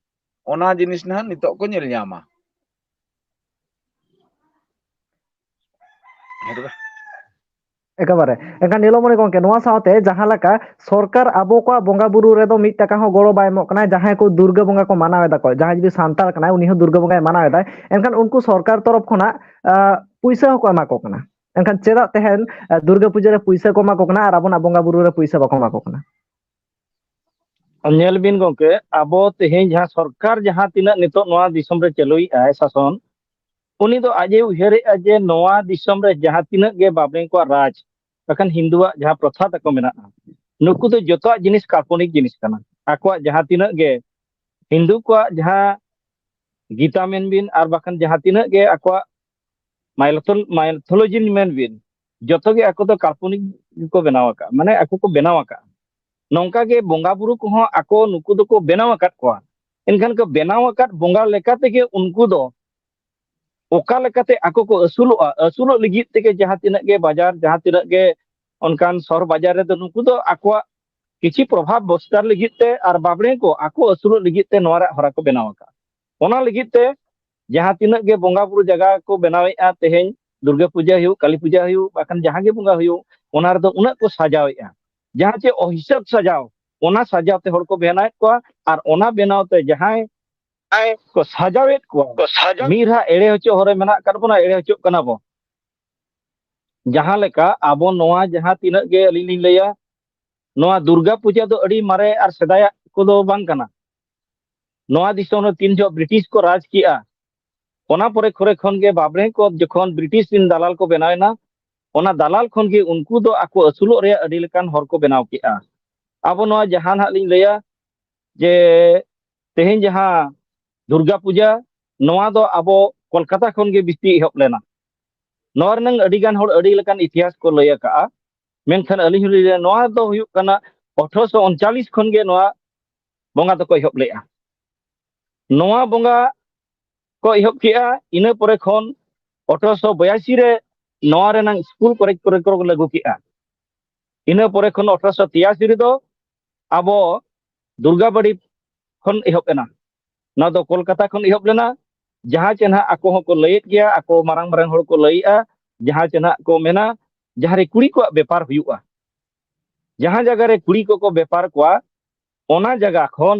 ᱚᱱᱟ ᱡᱤᱱᱤᱥ ᱱᱟᱦᱟᱜ ᱱᱤᱛᱚᱜ ᱠᱚ ᱧᱮᱞ ᱧᱟᱢᱟ᱾ ᱮᱠᱮᱵᱟᱨᱮ᱾ ᱮᱱᱠᱷᱟᱱ ᱱᱤᱞᱚᱢᱚᱬᱤ ᱜᱚᱢᱠᱮ, ᱱᱚᱣᱟ ᱥᱟᱶᱛᱮ ᱡᱟᱦᱟᱸ ᱞᱮᱠᱟ ᱥᱚᱨᱠᱟᱨ ᱟᱵᱚ ᱠᱚᱣᱟᱜ ᱵᱚᱸᱜᱟ ᱵᱩᱨᱩ ᱨᱮᱫᱚ ᱢᱤᱫ ᱴᱟᱠᱟ ᱦᱚᱸ ᱜᱚᱲᱚ ᱵᱟᱭ ᱮᱢᱚᱜ ᱠᱟᱱᱟ, ᱡᱟᱦᱟᱸᱭ ᱠᱚ ᱫᱩᱨᱜᱟᱹ ᱵᱚᱸᱜᱟ ᱠᱚ ᱢᱟᱱᱟᱣ ᱮᱫᱟ ᱠᱚ, ᱡᱟᱦᱟᱸᱭ ᱡᱩᱫᱤ ᱥᱟᱱᱛᱟᱲ ᱠᱟᱱᱟᱭ, ᱩᱱᱤ ᱦᱚᱸ ᱫᱩᱨᱜᱟᱹ ᱵᱚᱸᱜᱟᱭ ᱢᱟᱱᱟᱣ ᱮᱫᱟᱭ, ᱮᱱᱠᱷᱟᱱ ᱩᱱᱠᱩ ᱥᱚᱨᱠᱟᱨ ᱛᱚᱨᱚᱯ ᱠᱷᱚᱱᱟᱜ, ᱟ, ᱯᱩᱭᱥᱟᱹ ᱦᱚᱸᱠᱚ ᱮᱢᱟ ᱠᱚ ᱠᱟᱱᱟ᱾ ᱮᱱᱠᱷᱟᱱ ᱪᱮᱫᱟᱜ ᱛᱮᱦᱮᱧ, ᱟ, ᱫᱩᱨᱜᱟᱹ ᱯᱩᱡᱟᱹ ᱨᱮ ᱯᱩᱭᱥᱟᱹ ᱠᱚ ᱮᱢᱟ ᱠᱚ ᱠᱟᱱᱟ ᱟᱨ ᱟᱵᱚᱱᱟᱜ ᱵᱚᱸᱜᱟ ᱵᱩᱨᱩ ᱨᱮ ᱯᱩᱭᱥᱟᱹ ᱵᱟᱠᱚ ᱮᱢᱟ ᱠᱚ ᱠᱟᱱᱟ? ᱧᱮᱞ ᱵᱤᱱ ᱜᱚᱢᱠᱮ, ᱟᱵᱚ ᱛᱮᱦᱮᱧ ᱡᱟᱦᱟᱸ ᱥᱚᱨᱠᱟᱨ ᱡᱟᱦᱟᱸ ᱛᱤᱱᱟᱹᱜ ᱱᱤᱛᱚᱜ ᱱᱚᱣᱟ ᱫᱤᱥᱚᱢ ᱨᱮ ᱪᱟᱹᱞᱩᱭᱮᱫᱼᱟᱭ ᱥᱟᱥᱚᱱ, ᱩᱱᱤ ᱫᱚ ᱟᱡ ᱮ ᱩᱭᱦᱟᱹᱨᱮᱫᱼᱟ ᱡᱮ ᱱᱚᱣᱟ ᱫᱤᱥᱚᱢ ᱨᱮ ᱡᱟᱦᱟᱸ ᱛᱤᱱᱟᱹᱜ ᱜᱮ ᱵᱟᱵᱽᱲᱮ ᱠᱚᱣᱟᱜ ᱨᱟᱡᱽ, ᱵᱟᱠᱷᱟᱱ ᱦᱤᱱᱫᱩᱣᱟᱜ ᱡᱟᱦᱟᱸ ᱯᱨᱚᱛᱷᱟ ᱛᱟᱠᱚ ᱢᱮᱱᱟᱜᱼᱟ, ᱱᱩᱠᱩ ᱫᱚ ᱡᱚᱛᱚᱣᱟᱜ ᱡᱤᱱᱤᱥ ᱠᱟᱞᱯᱚᱱᱤᱠ ᱡᱤᱱᱤᱥ ᱠᱟᱱᱟ᱾ ᱟᱠᱚᱣᱟᱜ ᱡᱟᱦᱟᱸ ᱛᱤᱱᱟᱹᱜ ᱜᱮ ᱦᱤᱱᱫᱩ ᱠᱚᱣᱟᱜ ᱡᱟᱦᱟᱸ ᱜᱤᱛᱟ ᱢᱮᱱ ᱵᱤᱱ ᱟᱨ ᱵᱟᱠᱷᱟᱱ ᱡᱟᱦᱟᱸ ᱛᱤᱱᱟᱹᱜ ᱜᱮ ᱟᱠᱚᱣᱟᱜ ᱢᱟᱭᱞᱚᱛᱷᱚᱞ-, ᱢᱟᱭᱞᱚᱛᱷᱚᱞᱚᱡᱤ ᱢᱮᱱ ᱵᱤᱱ, ᱡᱚᱛᱚ ᱜᱮ ᱟᱠᱚ ᱫᱚ ᱠᱟᱞᱯᱚᱱᱤᱠ ᱜᱮᱠᱚ ᱵᱮᱱᱟᱣ ᱟᱠᱟᱫᱼᱟ, ᱢᱟᱱᱮ ᱟᱠᱚ ᱠᱚ ᱵᱮᱱᱟᱣ ᱟᱠᱟᱫᱼᱟ᱾ ᱱᱚᱝᱠᱟ ᱜᱮ ᱵᱚᱸᱜᱟ ᱵᱩᱨᱩ ᱠᱚᱦᱚᱸ ᱟᱠᱚ ᱱᱩᱠᱩ ᱫᱚᱠᱚ ᱵᱮᱱᱟᱣ ᱟᱠᱟᱫ ᱠᱚᱣᱟ᱾ ᱮᱱᱠᱷᱟᱱ ᱠᱚ ᱵᱮᱱᱟᱣ ᱟᱠᱟᱫ ᱵᱚᱸᱜᱟ ᱞᱮᱠᱟ ᱛᱮᱜᱮ ᱩᱱᱠᱩ ᱫᱚ ᱚᱠᱟ ᱞᱮᱠᱟᱛᱮ ᱟᱠᱚ ᱠᱚ ᱟᱹᱥᱩᱞᱚᱜᱼᱟ, ᱟᱹᱥᱩᱞᱚᱜ ᱞᱟᱹᱜᱤᱫ ᱛᱮᱜᱮ ᱡᱟᱦᱟᱸ ᱛᱤᱱᱟᱹᱜ ᱜᱮ ᱵᱟᱡᱟᱨ, ᱡᱟᱦᱟᱸ ᱛᱤᱱᱟᱹᱜ ᱜᱮ ᱚᱱᱠᱟᱱ ᱥᱚᱦᱚᱨ ᱵᱟᱡᱟᱨ ᱨᱮᱫᱚ ᱱᱩᱠᱩ ᱫᱚ ᱟᱠᱚᱣᱟᱜ ᱠᱤᱪᱷᱤ ᱯᱨᱚᱵᱷᱟᱵᱽ ᱵᱚᱥᱛᱟᱨ ᱞᱟᱹᱜᱤᱫ ᱛᱮ ᱟᱨ ᱵᱟᱵᱽᱲᱮ ᱠᱚ ᱟᱠᱚ ᱟᱹᱥᱩᱞᱚᱜ ᱞᱟᱹᱜᱤᱫ ᱛᱮ ᱱᱚᱣᱟ ᱨᱮᱭᱟᱜ ᱦᱚᱨᱟ ᱠᱚ ᱵᱮᱱᱟᱣ ᱟᱠᱟᱫᱼᱟ᱾ ᱚᱱᱟ ᱞᱟᱹᱜᱤᱫ ᱛᱮ ᱡᱟᱦᱟᱸ ᱛᱤᱱᱟᱹᱜ ᱜᱮ ᱵᱚᱸᱜᱟ ᱵᱩᱨᱩ ᱡᱟᱭᱜᱟ ᱠᱚ ᱵᱮᱱᱟᱣᱮᱫᱼᱟ, ᱛᱮᱦᱮᱧ ᱫᱩᱨᱜᱟᱹ ᱯᱩᱡᱟᱹ ᱦᱩᱭᱩᱜ, ᱠᱟᱹᱞᱤ ᱯᱩᱡᱟᱹ ᱦᱩᱭᱩᱜ, ᱵᱟᱠᱷᱟᱱ ᱡᱟᱦᱟᱸ ᱜᱮ ᱵᱚᱸᱜᱟ ᱦᱩᱭᱩᱜ, ᱚᱱᱟ ᱨᱮᱫᱚ ᱩᱱᱟᱹᱜ ᱠᱚ ᱥᱟᱡᱟᱣᱮᱫᱼᱟ, ᱡᱟᱦᱟᱸ ᱪᱮ ᱚᱦᱤᱥᱟᱹᱵ ᱥᱟᱡᱟᱣ, ᱚᱱᱟ ᱥᱟᱡᱟᱣ ᱛᱮ ᱦᱚᱲ ᱠᱚ ᱵᱮᱱᱟᱣᱮᱫ ᱠᱚᱣᱟ᱾ ᱟᱨ ᱚᱱᱟ ᱵᱮᱱᱟᱣ ᱛᱮ ᱡᱟᱦᱟᱸᱭ ᱠᱚ ᱥᱟᱡᱟᱣᱮᱫ ᱠᱚᱣᱟ, ᱢᱤᱫ ᱫᱷᱟᱣ ᱮᱲᱮ ᱦᱚᱪᱚᱜ ᱦᱚᱨ ᱨᱮ ᱢᱮᱱᱟᱜ ᱟᱠᱟᱫ ᱵᱚᱱᱟ, ᱮᱲᱮ ᱦᱚᱪᱚᱜ ᱠᱟᱱᱟ ᱵᱚᱱ᱾ ᱡᱟᱦᱟᱸ ᱞᱮᱠᱟ ᱟᱵᱚ ᱱᱚᱣᱟ ᱡᱟᱦᱟᱸ ᱛᱤᱱᱟᱹᱜ ᱜᱮ ᱟᱹᱞᱤᱧ ᱞᱤᱧ ᱞᱟᱹᱭᱟ, ᱱᱚᱣᱟ ᱫᱩᱨᱜᱟ ᱯᱩᱡᱟ ᱫᱚ ᱟᱹᱰᱤ ᱢᱟᱨᱮ ᱟᱨ ᱥᱮᱫᱟᱭᱟᱜ ᱠᱚᱫᱚ ᱵᱟᱝ ᱠᱟᱱᱟ᱾ ᱱᱚᱣᱟ ᱫᱤᱥᱚᱢ ᱨᱮ ᱛᱤᱱ ᱡᱚᱦᱚᱜ ᱵᱨᱤᱴᱤᱥ ᱠᱚ ᱨᱟᱡᱽ ᱠᱮᱜᱼᱟ, ᱚᱱᱟ ᱯᱚᱨᱮ ᱠᱚᱨᱮ ᱠᱷᱚᱱ ᱜᱮ ᱵᱟᱵᱽᱨᱮ ᱠᱚ ᱡᱚᱠᱷᱚᱱ ᱵᱨᱤᱴᱤᱥ ᱨᱤᱱ ᱫᱟᱞᱟᱞ ᱠᱚ ᱵᱮᱱᱟᱣ ᱮᱱᱟ, ᱚᱱᱟ ᱫᱟᱞᱟᱞ ᱠᱷᱚᱱ ᱜᱮ ᱩᱱᱠᱩ ᱫᱚ ᱟᱠᱚ ᱟᱹᱥᱩᱞᱚᱜ ᱨᱮᱭᱟᱜ ᱟᱹᱰᱤ ᱞᱮᱠᱟᱱ ᱦᱚᱨ ᱠᱚ ᱵᱮᱱᱟᱣ ᱠᱮᱜᱼᱟ᱾ ᱟᱵᱚ ᱱᱚᱣᱟ ᱡᱟᱦᱟᱸ ᱱᱟᱦᱟᱜ ᱞᱤᱧ ᱞᱟᱹᱭᱟ ᱡᱮ ᱛᱮᱦᱮᱧ ᱡᱟᱦᱟᱸ ᱫᱩᱨᱜᱟ ᱯᱩᱡᱟ, ᱱᱚᱣᱟ ᱫᱚ ᱟᱵᱚ ᱠᱳᱞᱠᱟᱛᱟ ᱠᱷᱚᱱ ᱜᱮ ᱵᱤᱥᱛᱤ ᱮᱦᱚᱵ ᱞᱮᱱᱟ᱾ ᱱᱚᱣᱟ ᱨᱮᱱᱟᱝ ᱟᱹᱰᱤ ᱜᱟᱱ ᱦᱚᱲ ᱟᱹᱰᱤ ᱞᱮᱠᱟᱱ ᱤᱛᱤᱦᱟᱥ ᱠᱚ ᱞᱟᱹᱭ ᱟᱠᱟᱜᱼᱟ, ᱢᱮᱱᱠᱷᱟᱱ ᱟᱹᱞᱤᱧ ᱦᱚᱸᱞᱤᱧ ᱞᱟᱹᱭᱟ ᱱᱚᱣᱟ ᱫᱚ ᱦᱩᱭᱩᱜ ᱠᱟᱱᱟ ᱟᱴᱷᱨᱚᱥᱚ ᱩᱱᱪᱟᱞᱤᱥ ᱠᱷᱚᱱ ᱜᱮ ᱱᱚᱣᱟ ᱵᱚᱸᱜᱟ ᱫᱚᱠᱚ ᱮᱦᱚᱵ ᱞᱮᱜᱼᱟ᱾ ᱱᱚᱣᱟ ᱵᱚᱸᱜᱟ ᱠᱚ ᱮᱦᱚᱵ ᱠᱮᱜᱼᱟ, ᱤᱱᱟᱹ ᱯᱚᱨᱮ ᱠᱷᱚᱱ ᱟᱴᱷᱨᱚᱥᱚ ᱵᱚᱭᱟᱥᱤ ᱨᱮ ᱱᱚᱣᱟ ᱨᱮᱱᱟᱝ ᱥᱠᱩᱞ ᱠᱚᱞᱮᱡᱽ ᱠᱚᱨᱮ ᱠᱚ ᱞᱟᱹᱜᱩ ᱠᱮᱜᱼᱟ᱾ ᱤᱱᱟᱹ ᱯᱚᱨᱮ ᱠᱷᱚᱱ ᱟᱴᱷᱨᱚᱥᱚ ᱛᱤᱨᱟᱥᱤ ᱨᱮᱫᱚ ᱟᱵᱚ ᱫᱩᱨᱜᱟᱵᱟᱲᱤ ᱠᱷᱚᱱ ᱮᱦᱚᱵ ᱮᱱᱟ᱾ ᱱᱚᱣᱟ ᱫᱚ ᱠᱳᱞᱠᱟᱛᱟ ᱠᱷᱚᱱ ᱮᱦᱚᱵ ᱞᱮᱱᱟ᱾ ᱡᱟᱦᱟᱸ ᱪᱮ ᱱᱟᱦᱟᱜ ᱟᱠᱚ ᱦᱚᱸᱠᱚ ᱞᱟᱹᱭᱮᱫ ᱜᱮᱭᱟ, ᱟᱠᱚ ᱢᱟᱨᱟᱝ ᱢᱟᱨᱟᱝ ᱦᱚᱲ ᱠᱚ ᱞᱟᱹᱭᱮᱜᱼᱟ, ᱡᱟᱦᱟᱸ ᱪᱮ ᱱᱟᱦᱟᱜ ᱠᱚ ᱢᱮᱱᱟ, ᱡᱟᱦᱟᱸ ᱨᱮ ᱠᱩᱲᱤ ᱠᱚᱣᱟᱜ ᱵᱮᱯᱟᱨ ᱦᱩᱭᱩᱜᱼᱟ, ᱡᱟᱦᱟᱸ ᱡᱟᱭᱜᱟ ᱨᱮ ᱠᱩᱲᱤ ᱠᱚᱠᱚ ᱵᱮᱯᱟᱨ ᱠᱚᱣᱟ, ᱚᱱᱟ ᱡᱟᱭᱜᱟ ᱠᱷᱚᱱ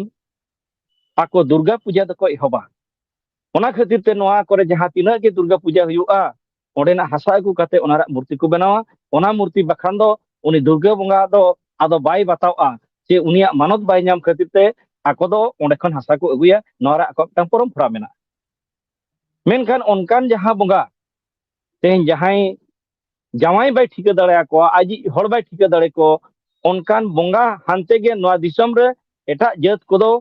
ᱟᱠᱚ ᱫᱩᱨᱜᱟ ᱯᱩᱡᱟ ᱫᱚᱠᱚ ᱮᱦᱚᱵᱟ᱾ ᱚᱱᱟ ᱠᱷᱟᱹᱛᱤᱨ ᱛᱮ ᱱᱚᱣᱟ ᱠᱚᱨᱮ ᱡᱟᱦᱟᱸ ᱛᱤᱱᱟᱹᱜ ᱜᱮ ᱫᱩᱨᱜᱟ ᱯᱩᱡᱟ ᱦᱩᱭᱩᱜᱼᱟ, ᱚᱸᱰᱮᱱᱟᱜ ᱦᱟᱥᱟ ᱟᱹᱜᱩ ᱠᱟᱛᱮ ᱚᱱᱟ ᱨᱮᱭᱟᱜ ᱢᱩᱨᱛᱤ ᱠᱚ ᱵᱮᱱᱟᱣᱟ᱾ ᱚᱱᱟ ᱢᱩᱨᱛᱤ ᱵᱟᱠᱷᱟᱱ ᱫᱚ ᱩᱱᱤ ᱫᱩᱨᱜᱟᱹ ᱵᱚᱸᱜᱟ ᱫᱚ ᱟᱫᱚ ᱵᱟᱭ ᱵᱟᱛᱟᱣᱼᱟ ᱥᱮ ᱩᱱᱤᱭᱟᱜ ᱢᱟᱱᱚᱛ ᱵᱟᱭ ᱧᱟᱢ ᱠᱷᱟᱹᱛᱤᱨ ᱛᱮ ᱟᱠᱚ ᱫᱚ ᱚᱸᱰᱮ ᱠᱷᱚᱱ ᱦᱟᱥᱟ ᱠᱚ ᱟᱹᱜᱩᱭᱟ᱾ ᱱᱚᱣᱟ ᱨᱮ ᱟᱠᱚᱣᱟᱜ ᱢᱤᱫᱴᱟᱝ ᱯᱚᱨᱚᱢᱯᱚᱨᱟ ᱢᱮᱱᱟᱜᱼᱟ᱾ ᱢᱮᱱᱠᱷᱟᱱ ᱚᱱᱠᱟᱱ ᱡᱟᱦᱟᱸ ᱵᱚᱸᱜᱟ ᱛᱮᱦᱮᱧ ᱡᱟᱦᱟᱸᱭ ᱡᱟᱶᱟᱭ ᱵᱟᱭ ᱴᱷᱤᱠᱟᱹ ᱫᱟᱲᱮᱭᱟᱠᱚᱣᱟ, ᱟᱡᱤᱡ ᱦᱚᱲ ᱵᱟᱭ ᱴᱷᱤᱠᱟᱹ ᱫᱟᱲᱮ ᱠᱚ, ᱚᱱᱠᱟᱱ ᱵᱚᱸᱜᱟ ᱦᱟᱱᱛᱮ ᱜᱮ ᱱᱚᱣᱟ ᱫᱤᱥᱚᱢ ᱨᱮ ᱮᱴᱟᱜ ᱡᱟᱹᱛ ᱠᱚᱫᱚ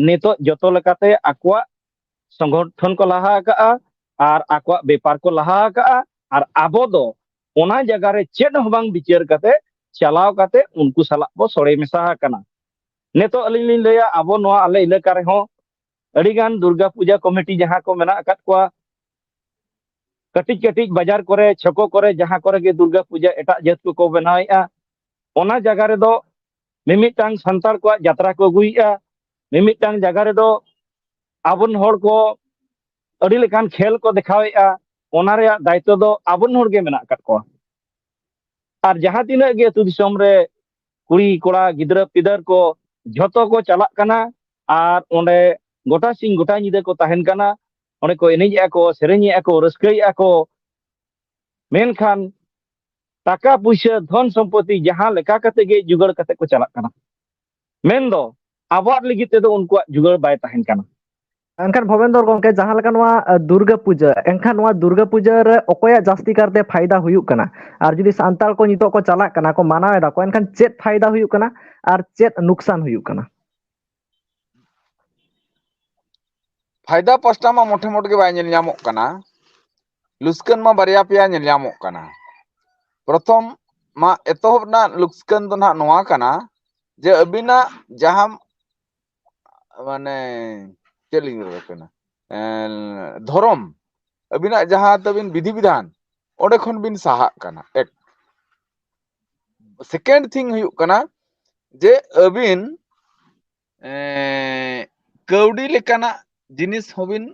ᱱᱤᱛᱚᱜ ᱡᱚᱛᱚ ᱞᱮᱠᱟᱛᱮ ᱟᱠᱚᱣᱟᱜ ᱥᱚᱝᱜᱚᱴᱷᱚᱱ ᱠᱚ ᱞᱟᱦᱟ ᱟᱠᱟᱜᱼᱟ ᱟᱨ ᱟᱠᱚᱣᱟᱜ ᱵᱮᱯᱟᱨ ᱠᱚ ᱞᱟᱦᱟ ᱟᱠᱟᱜᱼᱟ᱾ ᱟᱨ ᱟᱵᱚ ᱫᱚ ᱚᱱᱟ ᱡᱟᱭᱜᱟ ᱨᱮ ᱪᱮᱫ ᱦᱚᱸ ᱵᱟᱝ ᱵᱤᱪᱟᱹᱨ ᱠᱟᱛᱮ ᱪᱟᱞᱟᱣ ᱠᱟᱛᱮ ᱩᱱᱠᱩ ᱥᱟᱞᱟᱜ ᱵᱚ ᱥᱚᱲᱮ ᱢᱮᱥᱟ ᱟᱠᱟᱱᱟ᱾ ᱱᱤᱛᱚᱜ ᱟᱹᱞᱤᱧ ᱞᱤᱧ ᱞᱟᱹᱭᱟ, ᱟᱵᱚ ᱱᱚᱣᱟ ᱟᱞᱮ ᱮᱞᱟᱠᱟ ᱨᱮᱦᱚᱸ ᱟᱹᱰᱤᱜᱟᱱ ᱫᱩᱨᱜᱟ ᱯᱩᱡᱟ ᱠᱚᱢᱤᱴᱤ ᱡᱟᱦᱟᱸ ᱠᱚ ᱢᱮᱱᱟᱜ ᱟᱠᱟᱫ ᱠᱚᱣᱟ, ᱠᱟᱹᱴᱤᱡ ᱠᱟᱹᱴᱤᱡ ᱵᱟᱡᱟᱨ ᱠᱚᱨᱮ, ᱪᱷᱚᱠᱚ ᱠᱚᱨᱮ, ᱡᱟᱦᱟᱸ ᱠᱚᱨᱮ ᱜᱮ ᱫᱩᱨᱜᱟ ᱯᱩᱡᱟ ᱮᱴᱟᱜ ᱡᱟᱹᱛ ᱠᱚᱠᱚ ᱵᱮᱱᱟᱣᱮᱫᱼᱟ, ᱚᱱᱟ ᱡᱟᱭᱜᱟ ᱨᱮᱫᱚ ᱢᱤᱢᱤᱫᱴᱟᱝ ᱥᱟᱱᱛᱟᱲ ᱠᱚᱣᱟᱜ ᱡᱟᱛᱨᱟ ᱠᱚ ᱟᱹᱜᱩᱭᱮᱫᱼᱟ, ᱢᱤᱢᱤᱫᱴᱟᱝ ᱡᱟᱭᱜᱟ ᱨᱮᱫᱚ ᱟᱵᱚᱨᱮᱱ ᱦᱚᱲ ᱠᱚ ᱟᱹᱰᱤ ᱞᱮᱠᱟᱱ ᱠᱷᱮᱞ ᱠᱚ ᱫᱮᱠᱷᱟᱣᱮᱫᱼᱟ᱾ ᱚᱱᱟ ᱨᱮᱭᱟᱜ ᱫᱟᱭᱤᱛᱛᱚ ᱫᱚ ᱟᱵᱚᱨᱮᱱ ᱦᱚᱲ ᱜᱮ ᱢᱮᱱᱟᱜ ᱟᱠᱟᱫ ᱠᱚᱣᱟ᱾ ᱟᱨ ᱡᱟᱦᱟᱸ ᱛᱤᱱᱟᱹᱜ ᱜᱮ ᱟᱹᱛᱩ ᱫᱤᱥᱚᱢ ᱨᱮ ᱠᱩᱲᱤ ᱠᱚᱲᱟ ᱜᱤᱫᱽᱨᱟᱹ ᱯᱤᱫᱟᱹᱨ ᱠᱚ ᱡᱷᱚᱛᱚ ᱠᱚ ᱪᱟᱞᱟᱜ ᱠᱟᱱᱟ ᱟᱨ ᱚᱸᱰᱮ ᱜᱚᱴᱟ ᱥᱤᱧ ᱜᱚᱴᱟ ᱧᱤᱫᱟᱹ ᱠᱚ ᱛᱟᱦᱮᱱ ᱠᱟᱱᱟ᱾ ᱚᱸᱰᱮ ᱠᱚ ᱮᱱᱮᱡᱮᱜᱼᱟ ᱠᱚ, ᱥᱮᱨᱮᱧᱮᱜᱼᱟ ᱠᱚ, ᱨᱟᱹᱥᱠᱟᱹᱭᱮᱜᱼᱟ ᱠᱚ᱾ ᱢᱮᱱᱠᱷᱟᱱ ᱴᱟᱠᱟ ᱯᱩᱭᱥᱟᱹ, ᱫᱷᱚᱱ ᱥᱚᱢᱯᱚᱛᱤ ᱡᱟᱦᱟᱸ ᱞᱮᱠᱟ ᱠᱟᱛᱮ ᱜᱮ ᱡᱩᱜᱟᱹᱲ ᱠᱟᱛᱮ ᱠᱚ ᱪᱟᱞᱟᱜ ᱠᱟᱱᱟ, ᱢᱮᱱᱫᱚ ᱟᱵᱚᱣᱟᱜ ᱞᱟᱹᱜᱤᱫ ᱛᱮᱫᱚ ᱩᱱᱠᱩᱣᱟᱜ ᱡᱩᱜᱟᱹᱲ ᱵᱟᱭ ᱛᱟᱦᱮᱱ ᱠᱟᱱᱟ᱾ ᱮᱱᱠᱷᱟᱱ ᱵᱷᱚᱵᱮᱱᱫᱚᱨ ᱜᱚᱢᱠᱮ, ᱡᱟᱦᱟᱸ ᱞᱮᱠᱟ ᱱᱚᱣᱟ, ᱟ, ᱫᱩᱨᱜᱟᱹ ᱯᱩᱡᱟᱹ, ᱮᱱᱠᱷᱟᱱ ᱱᱚᱣᱟ ᱫᱩᱨᱜᱟᱹ ᱯᱩᱡᱟᱹ ᱨᱮ ᱚᱠᱚᱭᱟᱜ ᱡᱟᱹᱥᱛᱤ ᱠᱟᱨᱛᱮ ᱯᱷᱟᱭᱫᱟ ᱦᱩᱭᱩᱜ ᱠᱟᱱᱟ? ᱟᱨ ᱡᱩᱫᱤ ᱥᱟᱱᱛᱟᱲ ᱠᱚ ᱱᱤᱛᱚᱜ ᱠᱚ ᱪᱟᱞᱟᱜ ᱠᱟᱱᱟ, ᱠᱚ ᱢᱟᱱᱟᱣ ᱮᱫᱟ ᱠᱚ, ᱮᱱᱠᱷᱟᱱ ᱪᱮᱫ ᱯᱷᱟᱭᱫᱟ ᱦᱩᱭᱩᱜ ᱠᱟᱱᱟ ᱟᱨ ᱪᱮᱫ ᱱᱩᱠᱥᱟᱱ ᱦᱩᱭᱩᱜ ᱠᱟᱱᱟ? ᱯᱷᱟᱭᱫᱟ ᱯᱟᱥᱴᱟ ᱢᱟ ᱢᱚᱴᱷᱮ ᱢᱚᱴ ᱜᱮ ᱵᱟᱭ ᱧᱮᱞ ᱧᱟᱢᱚᱜ ᱠᱟᱱᱟ, ᱞᱩᱥᱠᱟᱹᱱ ᱢᱟ ᱵᱟᱨᱭᱟ ᱯᱮᱭᱟ ᱧᱮᱞ ᱧᱟᱢᱚᱜ ᱠᱟᱱᱟ᱾ ᱯᱨᱚᱛᱷᱚᱢ ᱢᱟ ᱮᱛᱚᱦᱚᱵ ᱨᱮᱱᱟᱜ ᱞᱩᱥᱠᱟᱹᱱ ᱫᱚ ᱱᱟᱦᱟᱜ ᱱᱚᱣᱟ ᱠᱟᱱᱟ ᱡᱮ ᱟᱹᱵᱤᱱᱟᱜ ᱡᱟᱦᱟᱸ ᱢᱟᱱᱮ ᱪᱮᱫ ᱞᱤᱧ ᱨᱚᱲ ᱠᱟᱱᱟ, ᱮᱸ, ᱫᱷᱚᱨᱚᱢ, ᱟᱹᱵᱤᱱᱟᱜ ᱡᱟᱦᱟᱸ ᱛᱟᱹᱵᱤᱱ ᱵᱤᱫᱷᱤ ᱵᱤᱫᱷᱟᱱ, ᱚᱸᱰᱮ ᱠᱷᱚᱱ ᱵᱤᱱ ᱥᱟᱦᱟᱜ ᱠᱟᱱᱟ᱾ ᱮᱠ, second thing ᱦᱩᱭᱩᱜ ᱠᱟᱱᱟ ᱡᱮ ᱟᱹᱵᱤᱱ, ᱮᱸ, ᱠᱟᱹᱣᱰᱤ ᱞᱮᱠᱟᱱᱟᱜ ᱡᱤᱱᱤᱥ ᱦᱚᱸᱵᱤᱱ